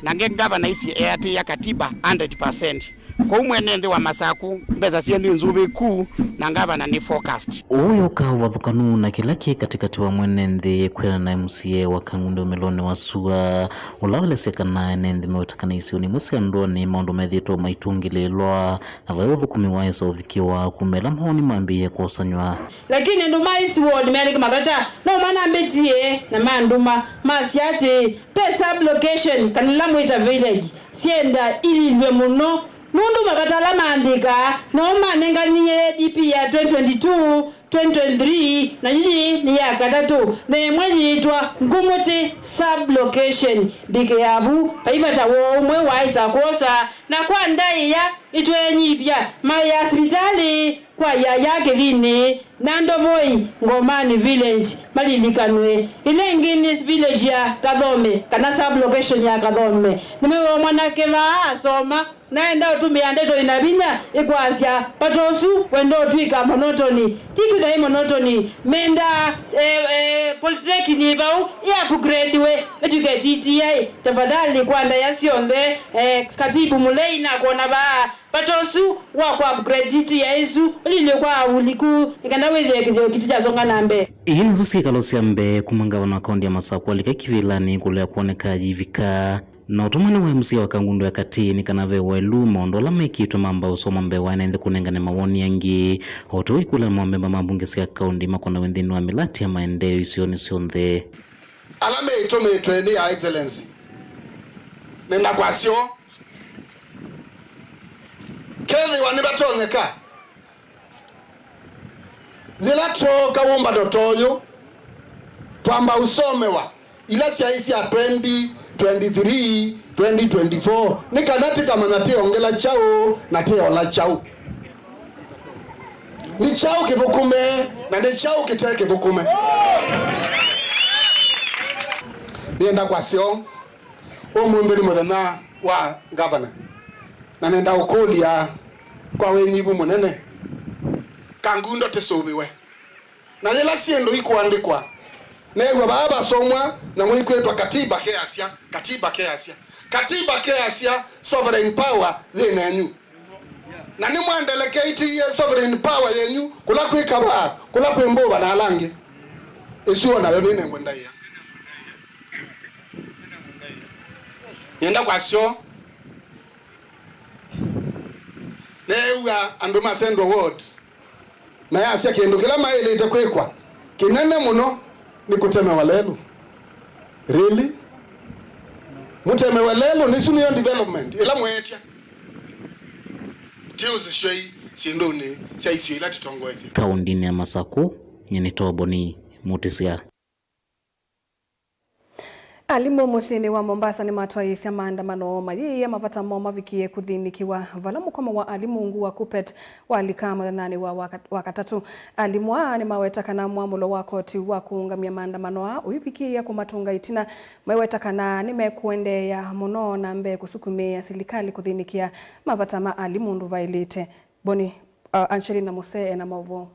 na nge ngavana ici eatĩĩa katiba one hundred percent. Kũu mwene nthĩ wa Masaku, mbesa syĩ nĩ nzũvĩku, na ngavana nĩ focused. Ũũ wĩ ũka ũvathũkanu na kĩla kĩ katĩkatĩ wa mwene nthĩ kwĩana na M C A wa Kangundo ũmĩlonĩ wa sua, ũla waelesya kana ene nthĩ mewetana isionĩ imwe sya ndũanĩ maũndũ methĩĩtwe maitũngĩlĩĩlwa, na vai ũthũkũmi waĩsa ũvikĩwa kuma ĩla mawoni mambĩĩe kwosanywa. Lakini andũ ma East Ward meanĩke mavata, no manambĩtie na mandũma, masya atĩ ve sub-location, kana ĩla mwĩta village, syenda ililw'e mũno, nũndũ mavata ala maandĩkaa no manenganie D P ya twenty twenty-two, twenty twenty-three, na yĩĩ nĩ ya katatũ, na ĩmwe yĩĩtwa Ngũmũtĩ sub-location. Mbikĩa vu, vai vata woo ũmwe waĩsa kwosa, na kwa ndaĩa nĩtwenyivya maĩ ya sivitalĩ kwa yaya Kĩvinĩ na Ndovoi Ngomani Village malilikanwe. Ĩla ĩngĩ nĩ village ya Kathome, kana sub-location ya Kathome. Nĩmĩw'e mwanake vaa asoma, na enda ũtũmĩa ndeto ina vinya ĩkwasya vata ũsu wenda ũtw'ĩka monotony. Ti kwĩtha ĩ monotony, menda, eh, eh, polytechnic vau ĩ upgrade we, ĩtw'ĩke T T I. Tafadhali, kwa ndaĩa syonthe, eh, Katibu Mũlei nakwona vaa, vata ũsu wa kwa upgrade T T I ĩsu ũlilye kwa ũliku, nĩ kana wĩthĩe kĩthĩo kitũ kyasonga na mbee. Ii nĩsyo syĩkalo sya mbee kuma ngavana wa kaunti ya Masaku alika kĩvĩlanĩ ĩkũlũ ya kwoneka ayivika. Na ũtũmani wa M C A wa Kangundo ya Katĩ nĩ kana ve ũelu maũndũ ala mekĩtwe mamba ũsoma mbee wa ene nthĩ kũnengane mawoni angĩ, o ta ũu ĩkũlana na amemba ma mbunge sya kaunti makonawe nthĩnĩ wa mĩlati ya maendeeo isionĩ syonthe. Ala meĩtũmĩtwe nĩ ya Excellency, nenda kwasyo kethĩwa nĩvatonyeka. Yĩla twooka wũmbano ta ũyũ, twamba ũsomewa ila syaĩ sya twenty twenty-three, twenty twenty-four, nĩ kana tĩkamanya tĩongela kyaũ na tĩola kyaũ. Nĩ kyaũ kĩthũkũme na nĩ kyaũ kĩte kĩthũkũme. Nĩenda kwasya ũmũnthĩ nĩ mũthenya wa ngavana, na nenda ũkũlya kwa wĩnyivu mũnene, Kangundo tĩsũvĩwe. Na yĩla syĩndũ ikũandĩkwa, neew'a vaa vasomwa nyamũ ikwĩtwa katiba keasya, katiba keasya, katiba keasya, sovereign power yĩ nenyu. Na nĩmwandeleketie sovereign power yenyu kũla kwĩ kavaa, kũla kwĩ mbũva na ala angĩ. Ĩsu o nayo nĩnengwe ndaĩa. Nĩenda kwasyo, neew'a andũ ma Central Ward mayasya kĩndũ kĩla maĩlĩte kwĩkwa kĩnene mũno nĩ kũtemewa lelũ. Really? Mũtemewe lelũ, nĩsu nĩyo development ĩla mweetya? Ti ũsĩ syai syĩndũnĩ sya isio ila tĩtongoesye. Kaũndĩnĩ ya Masaku, nyie nĩ Toboni Mutisya. Alimũ mũsyĩnĩ wa Mombasa nĩmatwaĩĩsya maandamano mayĩĩa mavata moo mavikĩe kũthĩnĩkĩwa, vala mũkomo wa alimũ ungu wa KUPPET walika mũthenyanĩ wa waka-, Wakatatũ. Alimũ aa nĩmaweta kana mwamũlo wa koti wa kũũngamya maandamano aa ũivikĩĩa kũmatũnga ĩtina, meweta kana nĩmekũendeea mũno na mbee kũsukumĩĩa silikalĩ kũthĩnĩkĩa mavata ma alimũ ũndũ vaĩlĩte. Boni, uh, Angelina Muse ena maũvoo.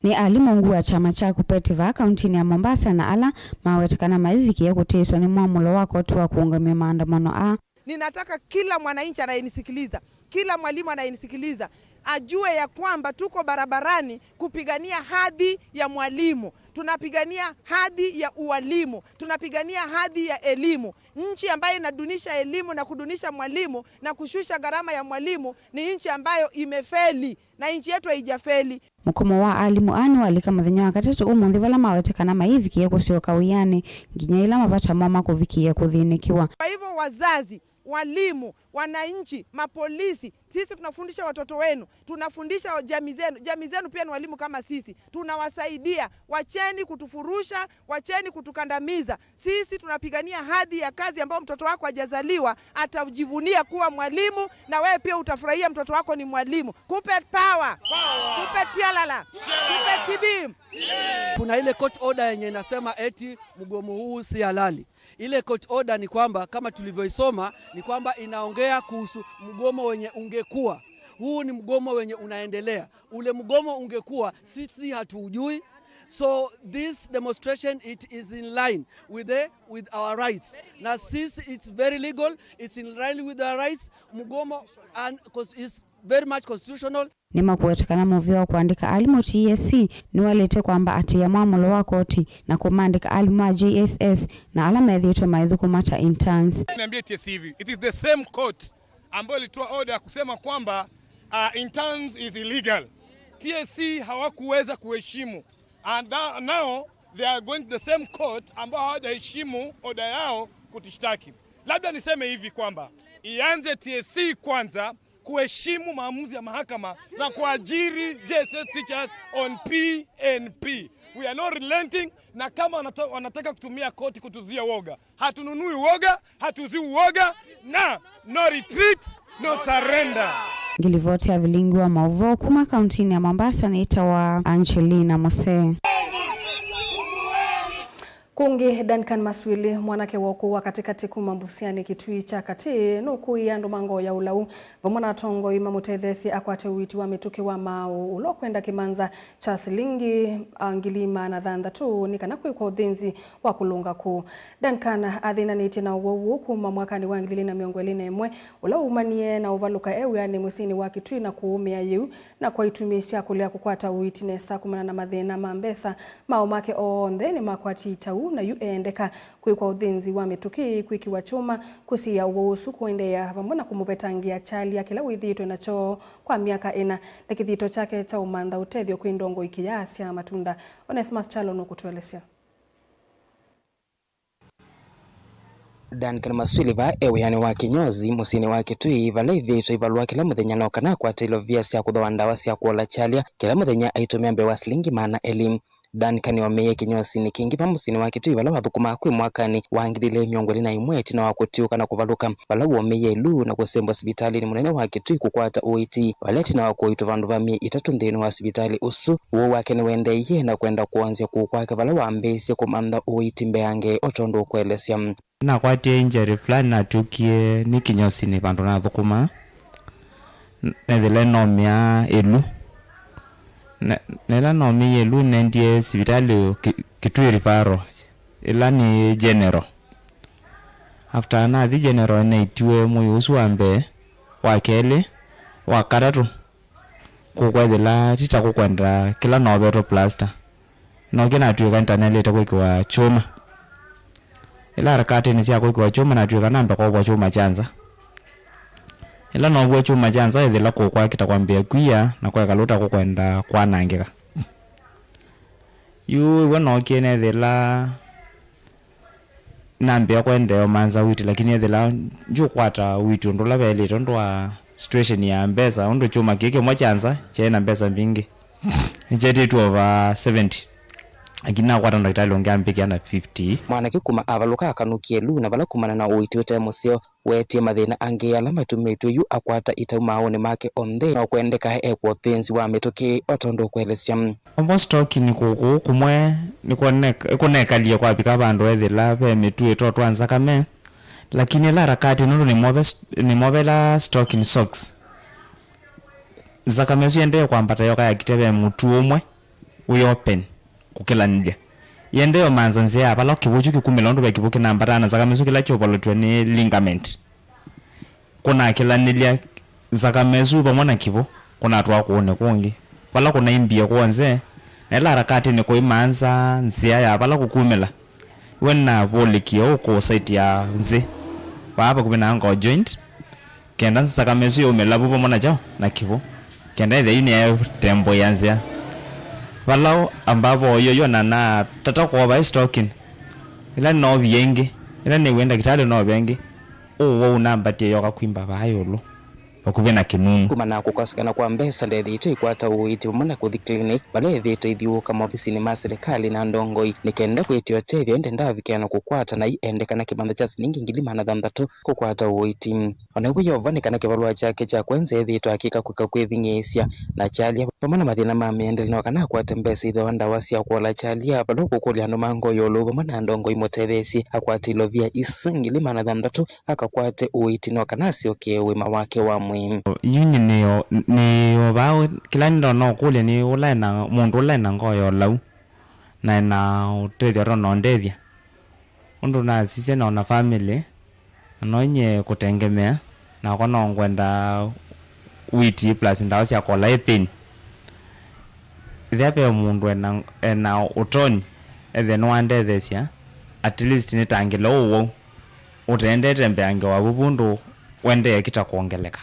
Nĩ alimũ ungu wa kyama kya KUPPET vaa kauntinĩ ya Mombasa na ala maweta kana maivikĩe kũtĩĩswa nĩ mwamũlo wa koti wa kũũngamya maandamano aa. Ninataka kila mwananchi anayenisikiliza, kila mwalimu anayenisikiliza, ajue ya kwamba tuko barabarani kupigania hadhi ya mwalimu. Tunapigania hadhi ya ualimu. Tunapigania hadhi ya elimu. Nchi ambayo inadunisha elimu na kudunisha mwalimu na kushusha gharama ya mwalimu ni nchi ambayo imefeli, na nchi yetu haijafeli. Mũkomo wa alimũ aa nĩwalika mũthenya wa katatũ ũmũnthĩ, vala mawete kana maivikĩe kũsyoka wĩanĩ nginya yĩla mavata moo makũvikĩĩa kũthĩnĩkĩwa. Kwa hivyo, wazazi, walimu, wananchi, mapolisi, sisi tunafundisha watoto wenu, tunafundisha jamii zenu. Jamii zenu pia ni walimu kama sisi, tunawasaidia. Wacheni kutufurusha, wacheni kutukandamiza. Sisi tunapigania hadhi ya kazi ambayo mtoto wako hajazaliwa atajivunia kuwa mwalimu, na wewe pia utafurahia mtoto wako ni mwalimu. KUPPET power! KUPPET tialala! KUPPET T B! Kuna ile court order yenye inasema eti mgomo huu si halali. Ile court order ni kwamba, kama tulivyoisoma, ni kwamba inaongea kuhusu mgomo wenye ungekuwa. Huu ni mgomo wenye unaendelea. Ule mgomo ungekuwa, sisi hatuujui. So this demonstration, it is in line with the, with our rights. Na sisi, it's very legal, it's in line with our rights. Mgomo and cons-, is very much constitutional. Nĩmakwete kana mũvĩa wa kũandĩka alimũ T S C nĩwaĩlĩte kwamba atĩĩa mwamũlo wa koti na kũmandĩka alimũ ma J S S na ala methĩĩtwe maithũkũma ta interns. Niambie T S C hivi, it is the same court ambayo ilitoa order ya kusema kwamba, uh, interns is illegal. T S C hawakuweza kuheshimu. And tha-, now they are going to the same court ambao hawajaheshimu order yao kutushtaki. Labda niseme hivi kwamba ianze T S C kwanza kuheshimu maamuzi ya mahakama na kuajiri J S S teachers on P N P. We are not relenting, na kama wanata-, wanataka kutumia koti kutuzia woga, hatununui woga, hatuuzii woga, na no retreat, no surrender. Ngilivoti ya vilingi wa mauvoo kuma kauntinĩ ya Mombasa nĩtawa Angelina Mose. Kũngĩ, Duncan Maswili, mwanake wa ũkũũ wa katĩkatĩ kuma Mbusianĩ Kitui kya Katĩ, nũkũĩe andũ ma ngoo ya ũlau vamwe na atongoi mamũtetheesye akwate ũiiti wa mĩtũkĩ wa maaũ ũla ũkwenda kĩmanza kya silingi, a, ngili maana thanthatũ nĩ kana kwĩkwa ũthĩnzi wa kũlũnga kũũ. Duncan athĩnanĩtye na ũwau ũũ kuma mwakanĩ wa ngili ilĩ na mĩongo ĩlĩ na ĩmwe, ũla waumanie na ũvalũka e wĩanĩ mũsyĩnĩ wa Kitui na kũũmĩa yĩu, na kwa itumi sya kũlea kũkwata ũiiti nesa kumana na mathĩna ma mbesa. Maaũ make onthe nĩmakwatie itau, na yu eendeka kwĩkwa ũthĩnzi wa mĩtũkĩ, kwĩkĩwa kyũma, kũsiĩĩa ũwau ũsu kũendeea, vamwe na kũmũvetangĩa kyalya kĩla wĩthĩĩtwe nakyo kwa myaka ĩna, na kĩthito kyake kya ũmantha ũtethyo kwĩ ndongoi kĩyaasya matunda. Onesmus Kyalo nũkũtũelesya. Duncan Maswili vaa e wĩanĩ wa kĩnyozi mũsyĩnĩ wa Kitui, vala ĩthĩĩtwe ĩvalũa kĩla mũthenya no kana akwate ilovia sya kũthooa ndawa sya kũola kyalya kĩla mũthenya aitũmĩa mbee wa silingi maana elĩ. Duncan omeie kĩnyosinĩ kĩngĩ va mũsyĩnĩ wa Kitui vala wathũkũmaa kwĩ mwakanĩ wa ngili ilĩ mĩongo ĩlĩ na ĩmwe ĩtina wa kũtiũka na kũvalũka, vala womeie ĩlu na kũsembwa sivitalĩnĩ mũnene wa Kitui kũkwata ũiiti, vala ĩtina wa kũitwa vandũ va myei ĩtatũ nthĩnĩ wa sivitalĩ ũsu. Ũwau wake nĩwendeeie na kwenda kũonzya kũũ kwake vala wambĩĩsye kũmantha ũiiti mbeange o tondũ ũkũelesya. Nakwatie injury fulani, natw'ĩkie nĩ kĩnyosinĩ vandũ nathũkũmaa. N-, nethĩle nomĩa ĩlu. Na, na ĩla nomĩie ĩlu, nendie sivitalĩ Ki-, Kitui Referral, ĩla nĩ General. After nathi General, naitiwe mũio ũsu wa mbee, wa kelĩ, wa katatũ, kũkwethĩla ti ta kũkwenda kĩla novetwe plaster. Nokĩ natw'ĩka nĩtanelĩte kwĩkĩwa kyũma. Ĩla harakatĩnĩ sya kwĩkĩwa kyũma, natw'ĩka namba kũovwa kyũma kya nza. Ĩla noviwe kyũma kya nza, ethĩla kũkwa kĩtakwambĩĩa kwia na kwekala ũtakũkwenda kwanangĩka. Yu ĩw'o nokĩ nethĩla nambĩa kũendeea ũmantha ũiiti, lakini ethĩla ndyũkwata ũiiti ũndũ ũla vaĩlĩte ũndũ wa situation ya mbesa, ũndũ kyũma kĩĩ kĩmwe kya nza kyaĩ na mbesa mbingĩ, nĩkyetĩtwe over seventy, lakini nakwata ndakĩtalĩ ũngĩ ambĩkĩa na fifty. Mwanake kuma avalũka akanũkie ĩlu, na vala kumana na ũiiti ũte mũseo, weetie mathĩna angĩ ala matumĩtw'e yu akwata itau maaũnĩ make onthe, no kwendeka ekwe ũthĩnzi wa mĩtũkĩ o tondũ ũkũelesya. Ũvo stalking kũkũ kũmwe nĩkũnekalie kwavika vandũ ethĩla ve mĩtuĩ to twa nzakame, lakini ĩla harakati nũndũ nĩmove-, nĩmovela stalking socks, nzakame ĩsu yendee kwambata yoka yakite ve mũtuĩ ũmwe wĩ open kũkĩlanĩlya. Yendee ũmantha nzĩa ya vala kĩw'ũ kyu kĩkumĩla ũndũ ve kĩw'ũ kĩnambataa na nzakame ĩsu kĩla kyũvalũtw'e nĩ ligament. Kũnakĩlanĩlya nzakame ĩsu vamwe na kĩw'ũ, kũnatwaa kũũnĩ kũngĩ, vala kũnaimbie kw'onthe, na ĩla harakatĩnĩ kũimaanza nzĩa ya vala kũkumĩla, we navũlĩkie ũkũũ site ya nzĩ, vaa vakuvĩ na ankle joint, kenda nzakame ĩsu yaumĩla vu vamwe na kyaũ na kĩw'ũ, kenda ĩthĩa yu nĩyaĩtembũĩa nzĩa. Vala amba voyo yo na natata kũova ĩ stalking, ĩla noovie ĩngĩ, ĩla nĩw'e ndakĩtalĩ noove ĩngĩ, ũw'o ũnambatie yoka kwimba vaa ĩũlũ, vakuvĩ na kĩnunu. Kumana na kũkosekana kwa mbesa, ndethĩĩtwe ĩkwata ũiiti vamwe na kũthi clinic, vala ethĩĩtwe ithiũũka maovisinĩ ma silikalĩ na ndongoi nĩ kenda kwĩtĩa ũtethyo, ĩndĩ ndavikĩa na kũkwata na iendeka na kĩmantha kya silingi ngili maana thanthatũ kũkwata ũiiti. O na ĩw'o Yeova nĩ kana kĩvalũa kyake kya kwenza ethĩĩtwe akĩka kwĩka kwĩthing'ĩĩsya na kyalya vamwe na mathĩna ma mĩendele, no kana akwate mbesa ithooa ndawa sya kũola kyalya, vala ũkũkũlya andũ ma ngoo ya ũlou vamwe na ndongoi imũtetheesye akwate ilovia isu ngili maana thanthatũ, akakwate ũiiti no kana asyokee ũima wake wa mwĩĩ. Yu nyie nĩyo, nĩyo vaa, kĩla nĩndona ũkũlya nĩ ũla ena, mũndũ ũla ena ngoo ya ũlau, na ena ũtethyo atona ũndethya. Ũndũ nasisye nona family, na no nyie kũtengemea, nakwa no ngwenda witi plus ndawa sya kola ĩ pain. Ethĩa ve mũndũ ena, ena ũtonyi, ethĩa nĩwandetheesya, at least nĩtangĩle ũwau, ũtendete mbeange wa vuvu ũndũ ũendee kita kwongeleka.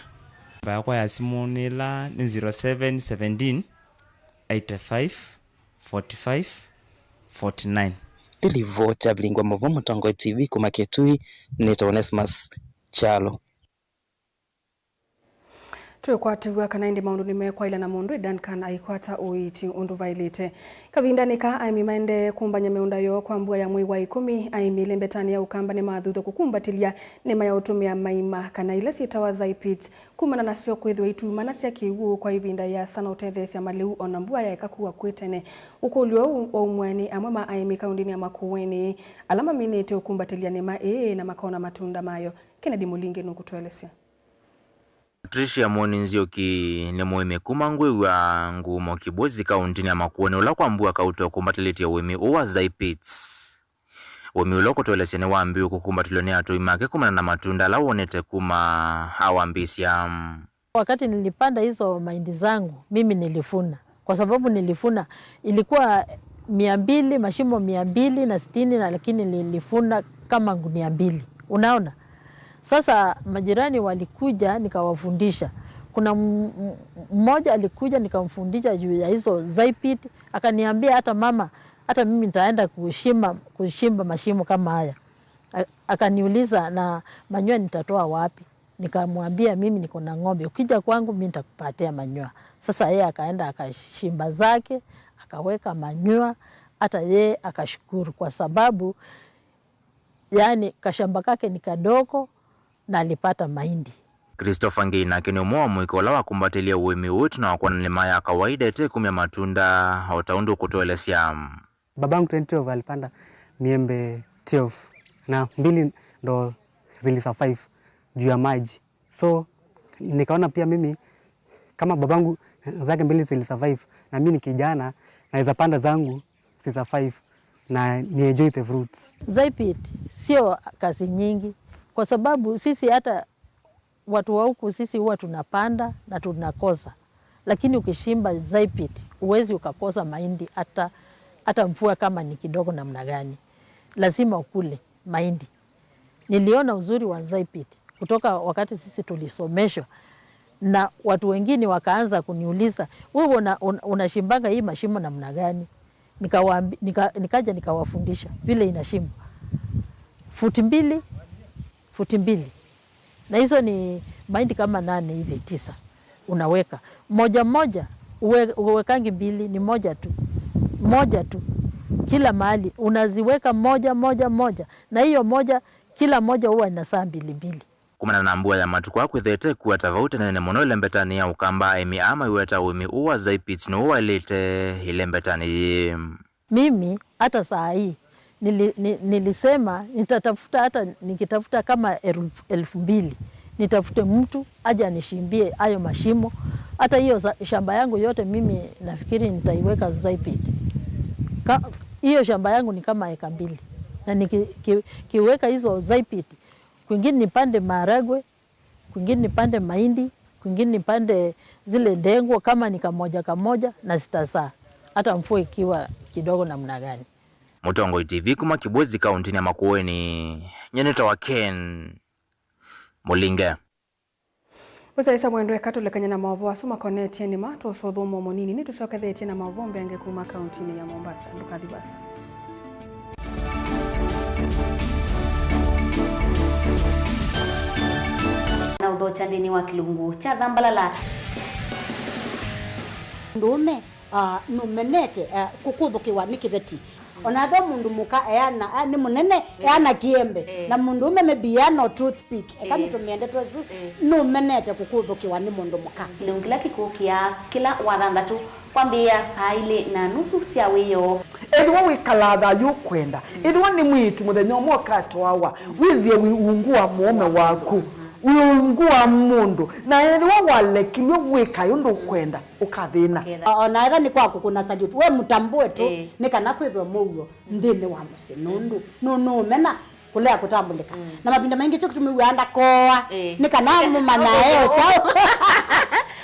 Namba yakwa ya simũ nĩ ĩla nĩ zero seven seventeen, eight five, forty five, forty nine. Ĩlivoti ya Vilingwa Mũvoo Mũtongoi T V kuma Kitui, nĩtawa Onesmus Kyalo. Twĩkwatĩw'a kana ĩndĩ maũndũ nĩmekwaĩla na mũndũ, Duncan aikwata ũiiti ũndũ vaĩlĩte. Kavindanĩ kaa, aĩmi maendee kũmbany'a mĩũnda yoo kwa mbua ya mwei wa ĩkũmi. Aĩmi ĩlembetanĩ ya Ũkamba nĩmathuthw'a kũkumbatĩlya nĩma ya ũtũmĩa maima kana ila syĩtawa Zypit, kumana nasyo kwĩthĩwa itumanasya kĩw'ũ kwa ĩvinda yĩasa na ũtetheesya malĩu o na mbua yaeka kua kwĩ tene. Ũkũlyo ũũ waumw'a nĩ amwe ma aĩmi kaũndĩnĩ ya Makueni ala maminĩte ũkumbatĩlya nĩma ĩĩ na makona matunda mayo. Kennedy Mũlingi nũkũtũelesya. Patricia Mwoni Nzioki nĩ mũĩmi kuma Ngwĩw'a, Ngumo, Kĩbozi, kaũntĩnĩ ya Makueni, ũla kwa mbua kauta ũkumbatĩlĩtye ũĩmi ũũ wa Zypits. Ũĩmi ũla ũkũtũelesya nĩwambĩĩe kũkumbatĩlw'a nĩ atũi make kumana na matunda ala wonete kuma awambĩĩsya. Wakati nilipanda hizo mahindi zangu, mimi nilivuna. Kwa sababu nilivuna, ilikuwa mia mbili, mashimo mia mbili na sitini na, lakini nilivuna kama gunia mbili. Unaona? Sasa majirani walikuja, nikawafundisha. Kuna m-, m-, mmoja alikuja, nikamfundisha juu ya hizo Zypit. Akaniambia, "Hata mama, hata mimi nitaenda kushima-, kushimba mashimo kama haya." A-, akaniuliza, "Na manure nitatoa wapi?" Nikamwambia, "Mimi niko na ng'ombe, ukija kwangu mimi nitakupatia manure." Sasa yeye akaenda akashimba zake, akaweka manure, hata yeye akashukuru kwa sababu, yani, kashamba kake ni kadogo na alipata mahindi. Christopher Ngei nake nĩ ũmwe wa mũika ũla wakumbatĩlye ũĩmi ũũ ĩtina wa kwona nĩma ya kawaida ĩtekumya matunda o ta ũndũ ũkũtũelesya. Babangu twenty twelve alipanda miembe twelve na mbili ndo zilisurvive juu ya maji. So nikaona pia mimi kama babangu zake mbili zilisurvive, na mimi ni kijana, naweza panda zangu zisurvive na ni enjoy the fruits. Zypit sio kazi nyingi, kwa sababu sisi hata watu wa huku sisi huwa tunapanda na tunakosa, lakini ukishimba Zypit huwezi ukakosa mahindi hata, hata mvua kama ni kidogo namna gani, lazima ukule mahindi. Niliona uzuri wa Zypit kutoka wakati sisi tulisomeshwa, na watu wengine wakaanza kuniuliza, "Wewe una-, un-, unashimbanga hii mashimo namna gani?" Nikawaambi-, nika-, nikaja nikawafundisha vile inashimbwa. Futi mbili, futi mbili. Na hizo ni mahindi kama nane hivi, tisa. Unaweka. Moja moja, uwe-, uwekangi mbili, ni moja tu. Moja tu. Kila mahali, unaziweka moja, moja, moja. Na hiyo moja, kila moja huwa inasaa mbili mbili. Kumana na mbua ya matukũ aa kwĩthĩwa ĩtekua ta vau tene nene mũno ĩlembetanĩ ya Ũkamba, aĩmi aa maiweta ũĩmi ũũ wa Zypit nĩw'o waĩlĩte ĩlembetanĩ yĩĩ. Mimi hata saa hii nili-, ni-, nilisema nitatafuta, hata nikitafuta kama elfu, elfu mbili, nitafute mtu aje anishimbie hayo mashimo. Hata hiyo za-, shamba yangu yote mimi nafikiri nitaiweka Zypit. Ka-, hiyo shamba yangu ni kama eka mbili. Na niki-, ki-, kiweka hizo Zypit, kwingine nipande maharagwe, kwingine nipande mahindi, kwingine nipande zile ndengwa, kama ni kamoja kamoja, na zitazaa, hata mvua ikiwa kidogo namna gani. Mũtongoi T V kuma Kĩbozi kaũntĩnĩ ya Makueni, nyie nĩtawa Ken Mũlinge. Ũsyaĩĩsya mwendwa, eka tũlekany'e na maũvoo asu makonetye nĩma, tũsũthũmũo mũnini, nĩtũsyokethetye na maũvoo mbeange kuma kaũntĩnĩ ya Mombasa. Ndũkathi vaasa. Na ũthokya nthĩnĩ wa kĩlungu kya Thambalala. Mũndũũme, ah, nũmenete, ah, kũkũthũkĩwa nĩ kĩveti. Ona ethĩwa mũndũ mũka eana, ah, nĩ mũnene, eana kĩembe. Eh. Na mũndũũme maybe eana o toothpick. Eka, eh, nĩtũmĩe ndeto ĩsu, eh, nũmenete kũkũthũkĩwa nĩ mũndũ mũka. Kĩlungu kĩla kĩkũkĩa kĩla Wathanthatũ kwambĩĩa saa ilĩ na nusu sya wĩoo. Ethĩwa wĩkalaa thayũ ũkwenda, ethĩwa nĩ mwĩĩtu mũthenya ũmwe ũkatwawa, wĩthĩe wĩ ungu wa mũũme waku. Wĩ ungu wa mũndũ, na ethĩwa walekilw'e wĩka ũndũ ũkwenda, ũkathĩna. Ũkethĩa. O na ethĩwa nĩ kwa kũkũna salute, we mũtambũe tu, ĩĩ, nĩ kana kwĩthwe mũuo nthĩnĩ wa mũsyĩ, nũndũ nũ-, nũũmena kũlea kũtambũlĩka. Mm. Na mavinda maingĩ kyo kĩtumi wĩaa ndakoa, ĩĩ, nĩ kana mũmanyae o kyaũ.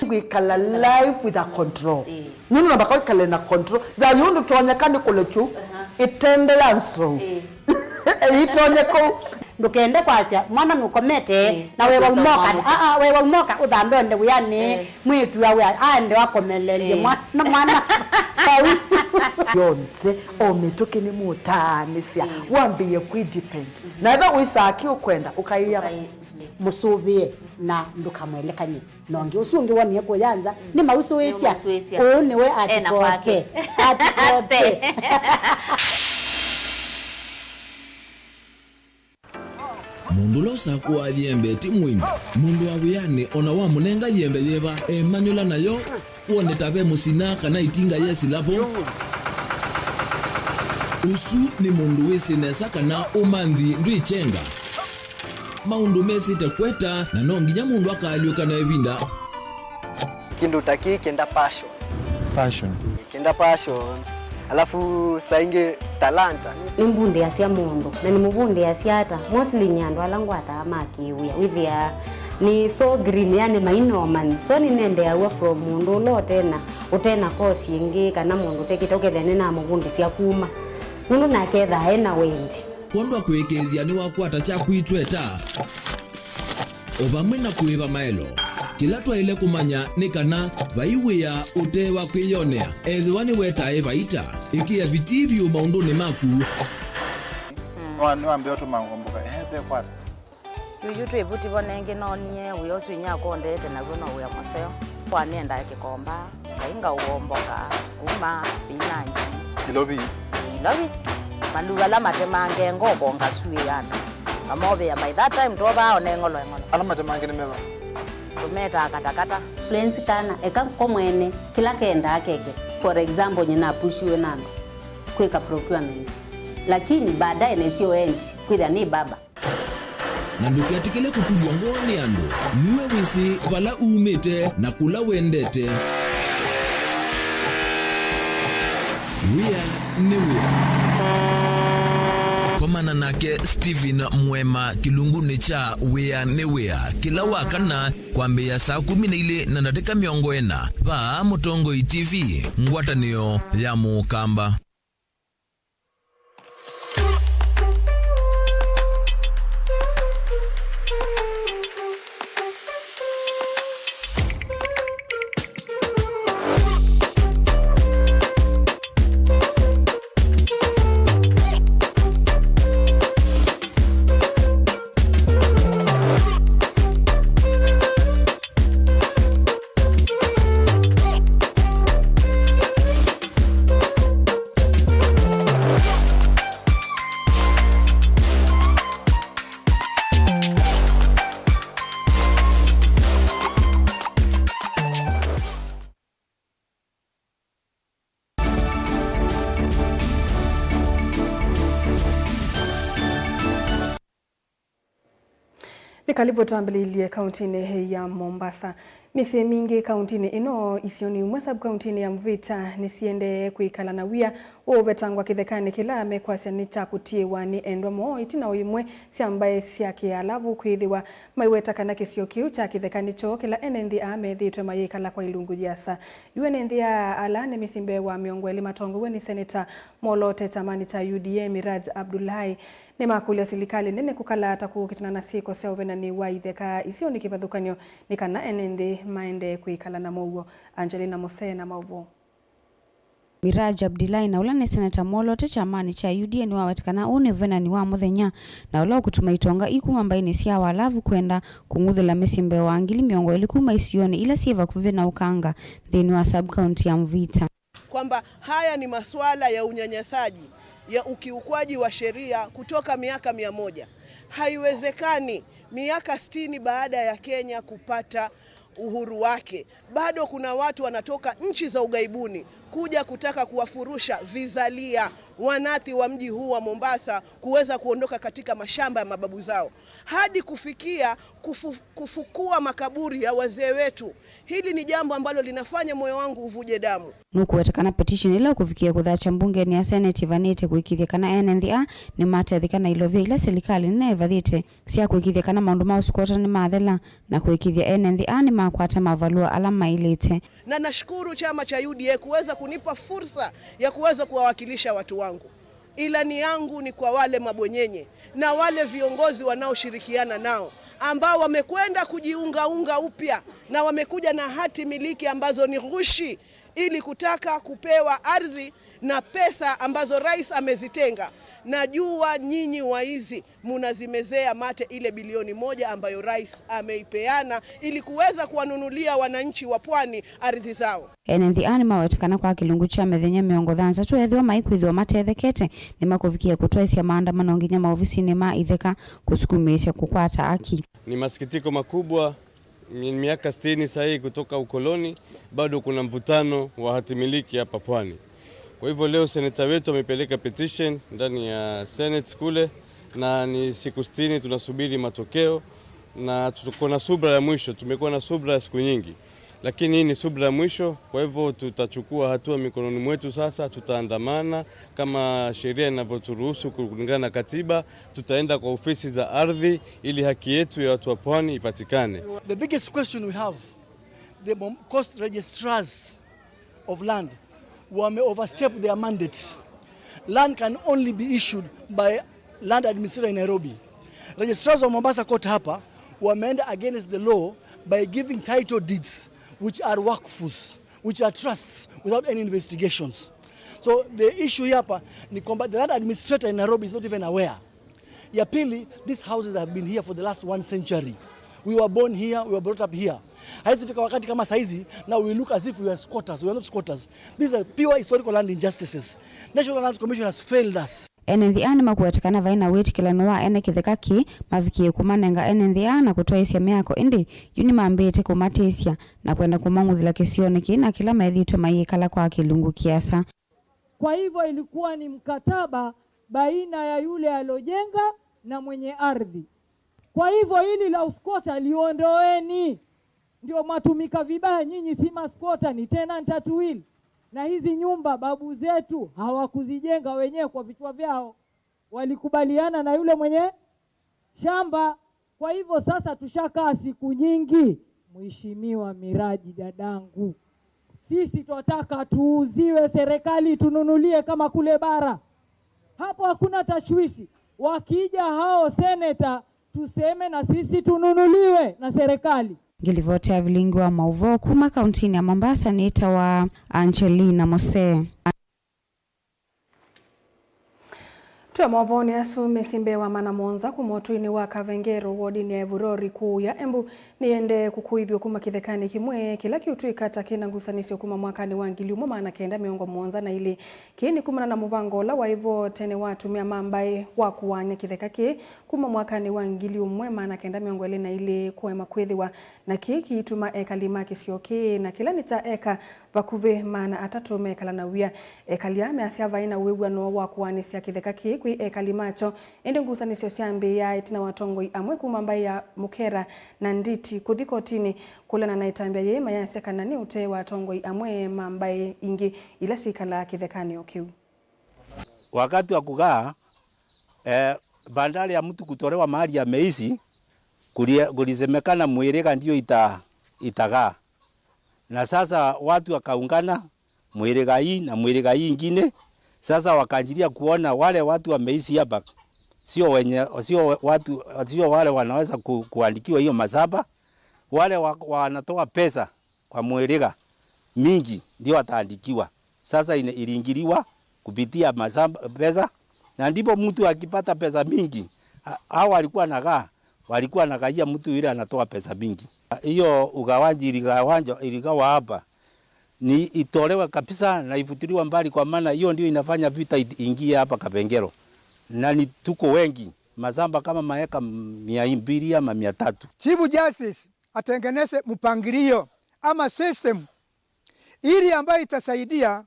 Kwĩkala life with a control. Ĩĩ. Nũndũ namba kwĩkale na control. Thayũ ndũtonyeka nĩ kũlekyu, aha, ĩtende ya nzou. Ĩĩ. Ĩtonye kũu. Ndũkende kwasya mwana nũkomete, ĩĩ, na we waumoka, aa, we waumoka ũthambe ũende wĩanĩ, ĩĩ, mwĩĩtu wa wĩa aende wakomelelye, ĩĩ, mwana, mwana vau. Yonthe, o mĩtũkĩ nĩmũtaanĩsya, ĩĩ, wambĩĩe kwĩ depend. Na ethĩwa wĩsaa kĩ ũkwenda, ũkaĩa. Ũkai-, ĩĩ, mũsũvĩe na ndũkamwelekany'e. Na ũngĩ ũsu ũngĩ wonie kũya nza, mm, nĩmausũĩsya. Nĩmausũĩsya. Ũũ nĩwe. Ena atikote kwake. Atikote. Mũndũ ũla ũsakũaa yembe ti mũimi. Mũndũ wa wĩanĩ o na wamũnenga yembe yĩva, emanyũla nayo, wone ta ve mũsina kana ĩtinga yesĩla vo. Ũsu nĩ mũndũ wĩsĩ nesa kana ũmanthi ndwĩkyenga. Maũndũ mesĩte kweta, na no nginya mũndũ akaalyũka na ĩvinda. Kĩndũ ta kĩĩ kĩenda passion. Passion. Kĩenda passion. Alafu saa ingĩ talanta. Nĩmbundĩasya mũndũ, na nĩmũvundĩasya ata? Mostly nĩ andũ ala ngwataa ma kĩwĩa. Wĩthĩaa nĩ so green, yani mainomani. So nĩnendeeaw'a from mũndũ ũla ũtena, ũtena course ĩngĩ, kana mũndũ ũtekĩte, ũkethĩa nĩnamũvundĩsya kuma. Nũndũ nake ethaa ena wendi. Kwondũ wa kũĩkĩĩthya nĩwakwata kyaku itweta, o vamwe na kũĩva maelo. Kĩla twaĩle kũmanya nĩ kana vai wĩa ũte wa kwĩyonea, ethĩwa nĩwetae vaita. Ĩkĩa vitii vyũ maũndũnĩ maku. Nĩwa-, nĩwambĩa ũtũma ngomboka, ehe, ve kwata. Yuyu twĩ vuti vo nengĩ noonie wĩa ũsu inyakwa ũndeete naw'o no wĩa mũseo. Kwa nĩendaa kĩkomba. Ngai ngaũomboka, sukuma, spinach. Ilovi. Ilovi. Maluu ala matemange ngoko ngasuĩana. Mamovĩa by that time twovaa one ng'olo eng'olo. Ala matemange nĩ meva? Tũmetaa katakata. Lwenzi kana, eka ko mwene, kĩla kendaa keke. For example, nyina apushiwe na andũ kwĩka procurement. Lakini baadaye nesio end, kwĩthĩa nĩ baba. Na ndũketĩkĩle kũtulw'a ngoo nĩ andũ. Nue wĩsĩ vala umĩte na kũla wendete. Wĩa nĩ wĩa. Komana nake Stephen Mwema kĩlungunĩ kya Wĩa nĩ Wĩa kĩla wa kana kwambĩĩa saa kũmi na ilĩ na ndatĩka mĩongo ĩna vaa Mũtongoi T V, ngwatanĩo ya Mũkamba. Nĩ karibu twambĩlĩilye kauntinĩ ya Mombasa. Mĩsyĩ mingĩ kauntinĩ ĩno, isionĩ imwe sub-kauntinĩ ya Mvita, nĩsiendee kwĩkala na wia wa ũvetangwa kĩthekanĩ kĩla mekwasya nĩ kya kũtiĩwa nĩ endwa moo itina wa imwe sya mbaĩ sya kĩalavu kwĩthĩwa maiweta kana kĩsio kĩu kya kĩthekanĩ kyoo kĩla ene nthĩ aa methĩĩtwe mayĩkala kwa ilungu yĩasa. Yu ene nthĩ aa ala nĩ mĩsyĩ mbee wa mĩongo ĩlĩ matongoew'e nĩ Seneta Molote kyamani kya U D A Miraj Abdullahi nĩmakũlya silikalĩ nene kũkala ata kũkitana na syĩko sya ũvenani wa itheka isionĩ kĩvathũkany'o nĩ kana ene nthĩ maendee kwĩkala na mũuo. Angelina Musee na maũvoo. Miraj Abdullahi, na ũla nĩ Seneta Molote kyamani kya U D A, nĩwaweta kana ũũ nĩ ũvenani wa mũthenya na ũla ũkũtuma itonga ii kuma mbaĩnĩ sya walavu kwenda kũng'uthĩla mĩsyĩ mbee wa ngili mĩongo ĩlĩ kuma isionĩ ila syĩ vakuvĩ na ũkanga nthĩnĩ wa sub-county ya Mvita. Kwamba haya ni masuala ya unyanyasaji, ya ukiukwaji wa sheria kutoka miaka mia moja. Haiwezekani miaka sitini baada ya Kenya kupata uhuru wake, bado kuna watu wanatoka nchi za ughaibuni kuja kutaka kuwafurusha vizalia wanati wa mji huu wa Mombasa kuweza kuondoka katika mashamba ya mababu zao, hadi kufikia kufu-, kufukua makaburi ya wazee wetu. Hili ni jambo ambalo linafanya moyo wangu uvuje damu. Nũkũweta kana petition ĩla ũkũvikĩe kũthakya mbungenĩ ya Senate ĩvanĩte kũĩkĩĩthya kana ene nthĩ aa nĩmatetheka na ilovia ila silikalĩ nene ĩvathĩte sya kũĩkĩĩthya kana maũndũ ma ũsukota nĩmathela na kũĩkĩĩthya ene nthĩ aa nĩmakwata mavalũa ala maĩlĩte. Na nashukuru chama cha U D A kuweza kunipa fursa ya kuweza kuwawakilisha watu wangu. Ilani yangu ni kwa wale mabwenyenye na wale viongozi wanaoshirikiana nao ambao wamekwenda kujiungaunga upya na wamekuja na hati miliki ambazo ni ghushi ili kutaka kupewa ardhi na pesa ambazo rais amezitenga. Najua nyinyi waizi munazimezea mate ile bilioni moja ambayo rais ameipeana ili kuweza kuwanunulia wananchi wa pwani ardhi zao. Ene nthĩ aa nĩmaweta kana kwa kĩlungu kya mĩthenya mĩongo thanthatũ ethĩwa maikwĩthĩwa matethekete, nĩmakũvikĩa kũtwaĩsya maandamano nginya maovisinĩ ma itheka kũsukumĩĩsya kũkwata aki. Ni masikitiko makubwa, mi-, miaka sitini sahii kutoka ukoloni, bado kuna mvutano wa hatimiliki hapa pwani. Kwa hivyo leo seneta wetu amepeleka petition ndani ya Senate kule, na ni siku sitini tunasubiri matokeo, na tuko na subra ya mwisho, tumekuwa na subra ya siku nyingi. Lakini hii ni subra ya mwisho, kwa hivyo tutachukua hatua mikononi mwetu sasa, tutaandamana kama sheria inavyoturuhusu kulingana na katiba, tutaenda kwa ofisi za ardhi ili haki yetu ya watu wa pwani ipatikane. The biggest question we have, the Mom-, coast registrars of land wame overstep their mandate. Land can only be issued by land administrator in Nairobi. Registrars of Mombasa Court hapa wameenda against the law by giving title deeds which are wakfus, which are trusts without any investigations. So the issue hii hapa ni kwamba the land administrator in Nairobi is not even aware. Ya pili, these houses have been here for the last one century. We were born here, we were brought up here. Haizifika wakati kama saizi, now we look as if we are squatters. We are not squatters. These are pure historical land injustices. National Lands Commission has failed us. Ene nthĩ aa nĩmakuete kana vai na wĩtĩkĩlano wa ene kĩtheka kĩĩ mavikĩe kũmanenga ene nthĩ aa na kũtwaĩsya mĩako, ĩndĩ yu nĩmambĩĩte kũmatĩsya na kwenda kũmang'uthĩla kĩsionĩ kĩĩ na kĩla methĩĩtwe mayĩkala kwa kĩlungu kĩasa. Kwa hivyo ilikuwa ni mkataba baina ya yule alojenga na mwenye ardhi. Kwa hivyo hili la uskota liondoeni, ndio mwatumika vibaya nyinyi, si maskota, ni tenant at will. Na hizi nyumba babu zetu hawakuzijenga wenyewe kwa vichwa vyao, walikubaliana na yule mwenye shamba. Kwa hivyo sasa tushakaa siku nyingi. Mheshimiwa Miraji dadangu, sisi twataka tuuziwe, serikali tununulie kama kule bara. Hapo hakuna tashwishi. Wakija hao seneta, tuseme na sisi tununuliwe na serikali. Ngilivoti ya vilingi wa mauvoo kuma kauntinĩ ya Mombasa nĩtawa Angelina Mose. Twa mavoonĩ asu, mĩsyĩ mbee wa maana mũonza kuma ũtũinĩ wa Kavengero, wodinĩ ya Evurori, kũũya Embu, nĩyendee kũkũĩthw'a kuma kĩthekanĩ kĩmwe kĩla kĩũtw'ĩka ta kĩna ngusanĩsyo kuma mwakanĩ wa ngili ũmwe maana kenda mĩongo mũonza na ilĩ. Kĩĩ nĩ kumana na mũvango ũla waĩ vo tene wa atumĩa ma mbaĩ wa kũaany'a kĩtheka kĩĩ kuma mwakanĩ wa ngili ũmwe maana kenda mĩongo ĩlĩ na ilĩ kũema kwĩthĩwa, na kĩĩ kĩituma ekali ma kĩsio kĩĩ na kĩla nĩ ta eka vakuvĩ maana atatũ mekala na wia. Ekali aa measya vaĩ na wĩw'ano wa kũaanĩsya kĩtheka kĩĩ kwĩ ekali makyo, ĩndĩ ngusanĩsyo syambĩĩa ĩtina wa atongoi amwe kuma mbaĩ ya Mukera na Nditi kũthi kotinĩ kũleana na ĩtambya yĩĩ, mayasya kana nĩ ũtee wa atongoi amwe ma mbaĩ ingĩ ila syĩkalaa kĩthekanĩ o kĩu. Wakati wa kukaa, eh, badala ya mtu kutolewa mahali ameishi, kulie-, kulisemekana mwĩrĩga ndio ita-, itakaa. Na sasa watu wakaungana, mwĩrĩga hii na mwĩrĩga hii ingine. Sasa wakaanjilia kuona wale watu wameishi hapa, sio wenye, sio watu, sio wale wanaweza ku-, kuandikiwa hiyo mashamba. Wale wa-, wanatoa pesa kwa mwĩrĩga mingi ndio wataandikiwa. Sasa ine-, iliingiliwa kupitia mashamba, pesa, na ndipo mtu akipata pesa mingi, ha-, hao walikuwa nakaa, walikuwa nakaia mtu yule anatoa pesa mingi. Hiyo ugawanji iligawanjwa, iligawa hapa, ni itolewe kabisa na ifutiliwe mbali, kwa maana hiyo ndio inafanya vita it-, ingie hapa Kavengero. Na ni tuko wengi, mashamba kama maeka mia mbili ama mia tatu. Chief Justice atengeneze mpangilio ama system ili ambayo itasaidia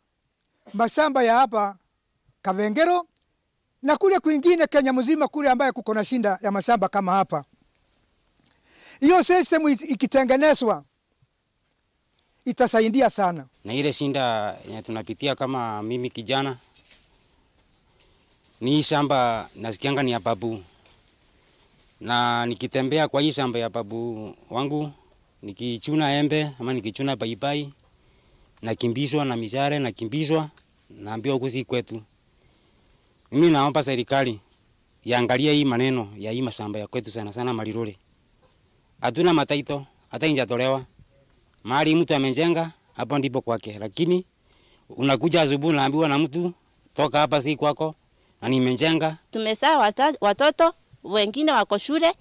mashamba ya hapa Kavengerũ, na kule kwingine Kenya mzima kule ambaye kuko na shida ya mashamba kama hapa. Hiyo system is-, ikitengenezwa, itasaidia sana. Na ile shida yenye tunapitia kama mimi kijana, ni hii shamba nasikianga ni ya babu. Na nikitembea kwa hii shamba ya babu wangu, nikichuna embe ama nikichuna paipai, nakimbizwa na mishale, nakimbizwa, naambiwa huku si kwetu. Mimi naomba serikali iangalie hii maneno ya hii mashamba ya kwetu, sana sana Mariruri. Hatuna mataito, hata injatolewa. Mahali mtu amejenga, hapo ndipo kwake. Lakini unakuja asubuhi unaambiwa na mtu, "Toka hapa, si kwako, na nimejenga." Tumezaa wata-, watoto, wengine wako shule,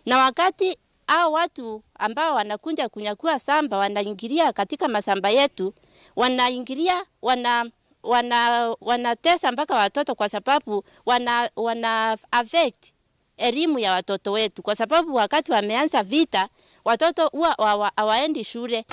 na wakati hao watu ambao wanakuja kunyakua shamba wanaingilia katika mashamba yetu, wanaingilia, wana-, wana-, wanatesa mpaka watoto kwa sababu wana-, wana affect elimu ya watoto wetu, kwa sababu wakati wameanza vita, watoto huwa hawa-, hawaendi shule.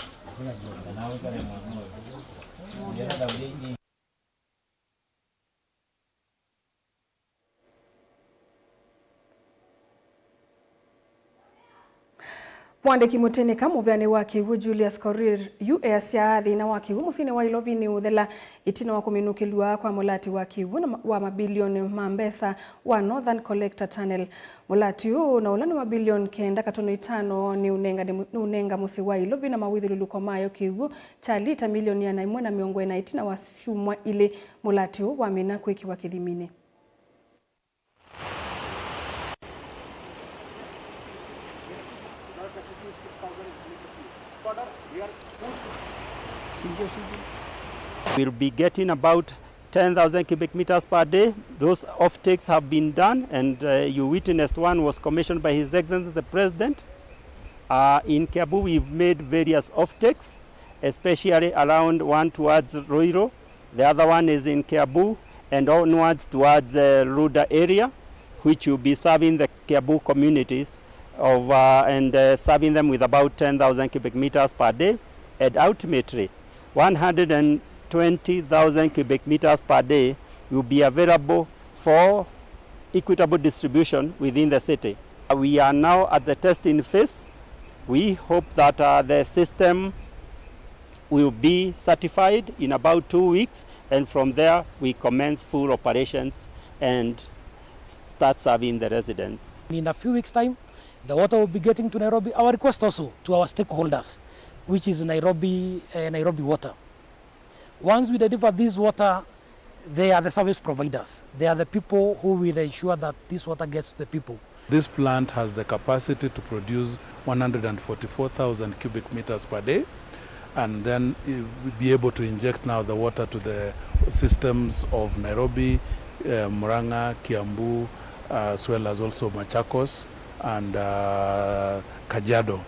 Mũandĩki mũtĩnĩka mũvĩanĩ wa kĩw'ũ Julius Korir yu easya thĩna wa kĩw'ũ mũsyĩnĩ wa Ilovi nĩ ũthela ĩtina wa kũminũkĩlw'a kwa mũlati wa kĩw'ũ na ma-, wa mabilioni ma mbesa wa Northern Collector Tunnel. Mũlati ũũ, na ũla nĩ wa bilioni kenda katono itano, nĩ ũnengane mu-, nĩ ũnenga mũsyĩ wa Ilovi na mawĩthyũlũlũko mayo kĩw'ũ kya lita milioni ĩana ĩmwe na mĩongo ĩna ĩtina wa syumwa ilĩ mũlati ũũ wamina kwĩkĩwa kĩthiminĩ. We'll be getting about ten thousand cubic meters per day. Those offtakes have been done, and, uh, you witnessed one was commissioned by His Excellency the President. Uh, in Kiambu, we've made various offtakes, especially around one towards Ruiru, the other one is in Kiambu, and onwards towards, uh, Luda area, which will be serving the Kiambu communities of, uh, and, uh, serving them with about ten thousand cubic meters per day, and ultimately, one hundred and twenty thousand cubic meters per day will be available for equitable distribution within the city. We are now at the testing phase. We hope that, uh, the system will be certified in about two weeks, and from there we commence full operations and s-, start serving the residents. In a few weeks' time, the water will be getting to Nairobi. Our request also to our stakeholders, which is Nairobi, uh, Nairobi Water. Once we deliver this water, they are the service providers. They are the people who will ensure that this water gets to the people. This plant has the capacity to produce one hundred and forty-four thousand cubic meters per day, and then, eh, be able to inject now the water to the systems of Nairobi, eh, Murang'a, Kiambu, as well as also Machakos and, uh, Kajiado.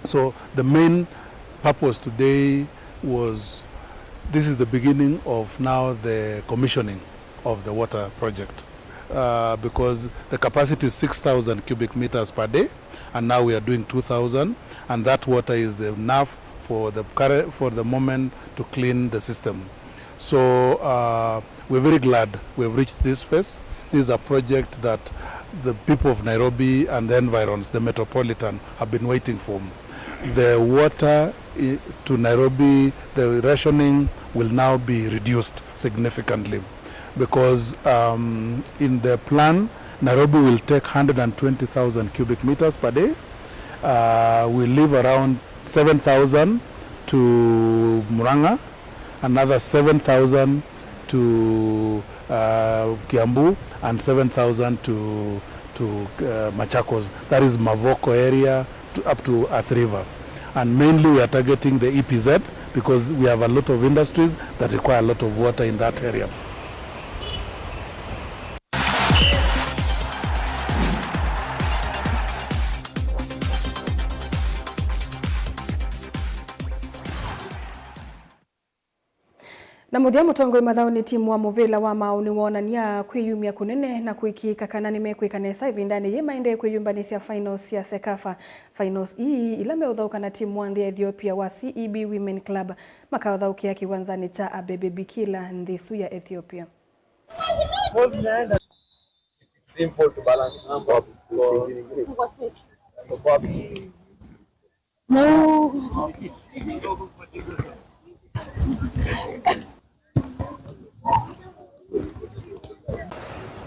So the main purpose today was, this is the beginning of now the commissioning of the water project, uh, because the capacity is six thousand cubic meters per day, and now we are doing two thousand, and that water is enough for the current, for the moment to clean the system. So, uh, we're very glad we've reached this phase. This is a project that the people of Nairobi and the environs, the metropolitan, have been waiting for. The water i-, to Nairobi, the rationing will now be reduced significantly because, um, in the plan, Nairobi will take hundred and twenty thousand cubic meters per day. Uh, we leave around seven thousand to Murang'a, another seven thousand to, uh, Kiambu, and seven thousand to, to, uh, Machakos. That is Mavoko area to, up to Athi River. And mainly we are targeting the E P Z because we have a lot of industries that require a lot of water in that area. Na mũthya, mũtongoi mathaũnĩ, timu wa mũvĩla wa Mau nĩwoonany'a kwĩyumya kũnene na kũĩkĩĩka kana nĩmekwĩka nesa ĩvindanĩ yĩĩ maendee kwĩyumbanĩsya finals sya CECAFA. Finals ii, ila meũthaũka na timu wa nthĩ ya Ethiopia wa C E B Women Club, makaũthaũkĩa kĩwanzanĩ kya Abebe Bikila nthĩ ĩsu ya Ethiopia. Simple to balance number.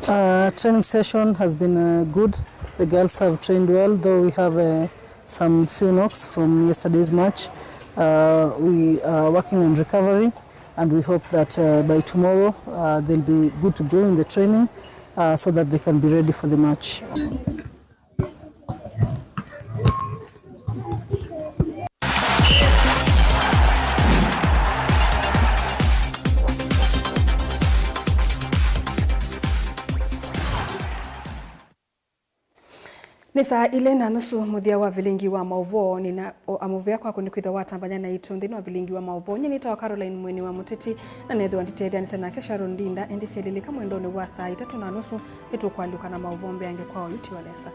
Uh, training session has been uh, good. The girls have trained well, though we have uh, some few knocks from yesterday's match. Uh, we are working on recovery, and we hope that uh, by tomorrow uh, they'll be good to go in the training uh, so that they can be ready for the match. Nĩ saa ilĩ na nusu, mũthya wa vilingi wa maũvoo. Nĩna o amũvea kwaku nĩ kwĩthwa watambanya naitũ nthĩnĩ wa vilingi wa maũvoo. Nyie nĩtawa Caroline Mweni wa Mũteti, na nethĩwa nditethyanisya nake Sharon Ndinda, ĩndĩ syelilika mwendonĩ wa saa itatũ na nusu, nĩtũkũalyũka na maũvoo mbeange kwa oyu tiwa nesa.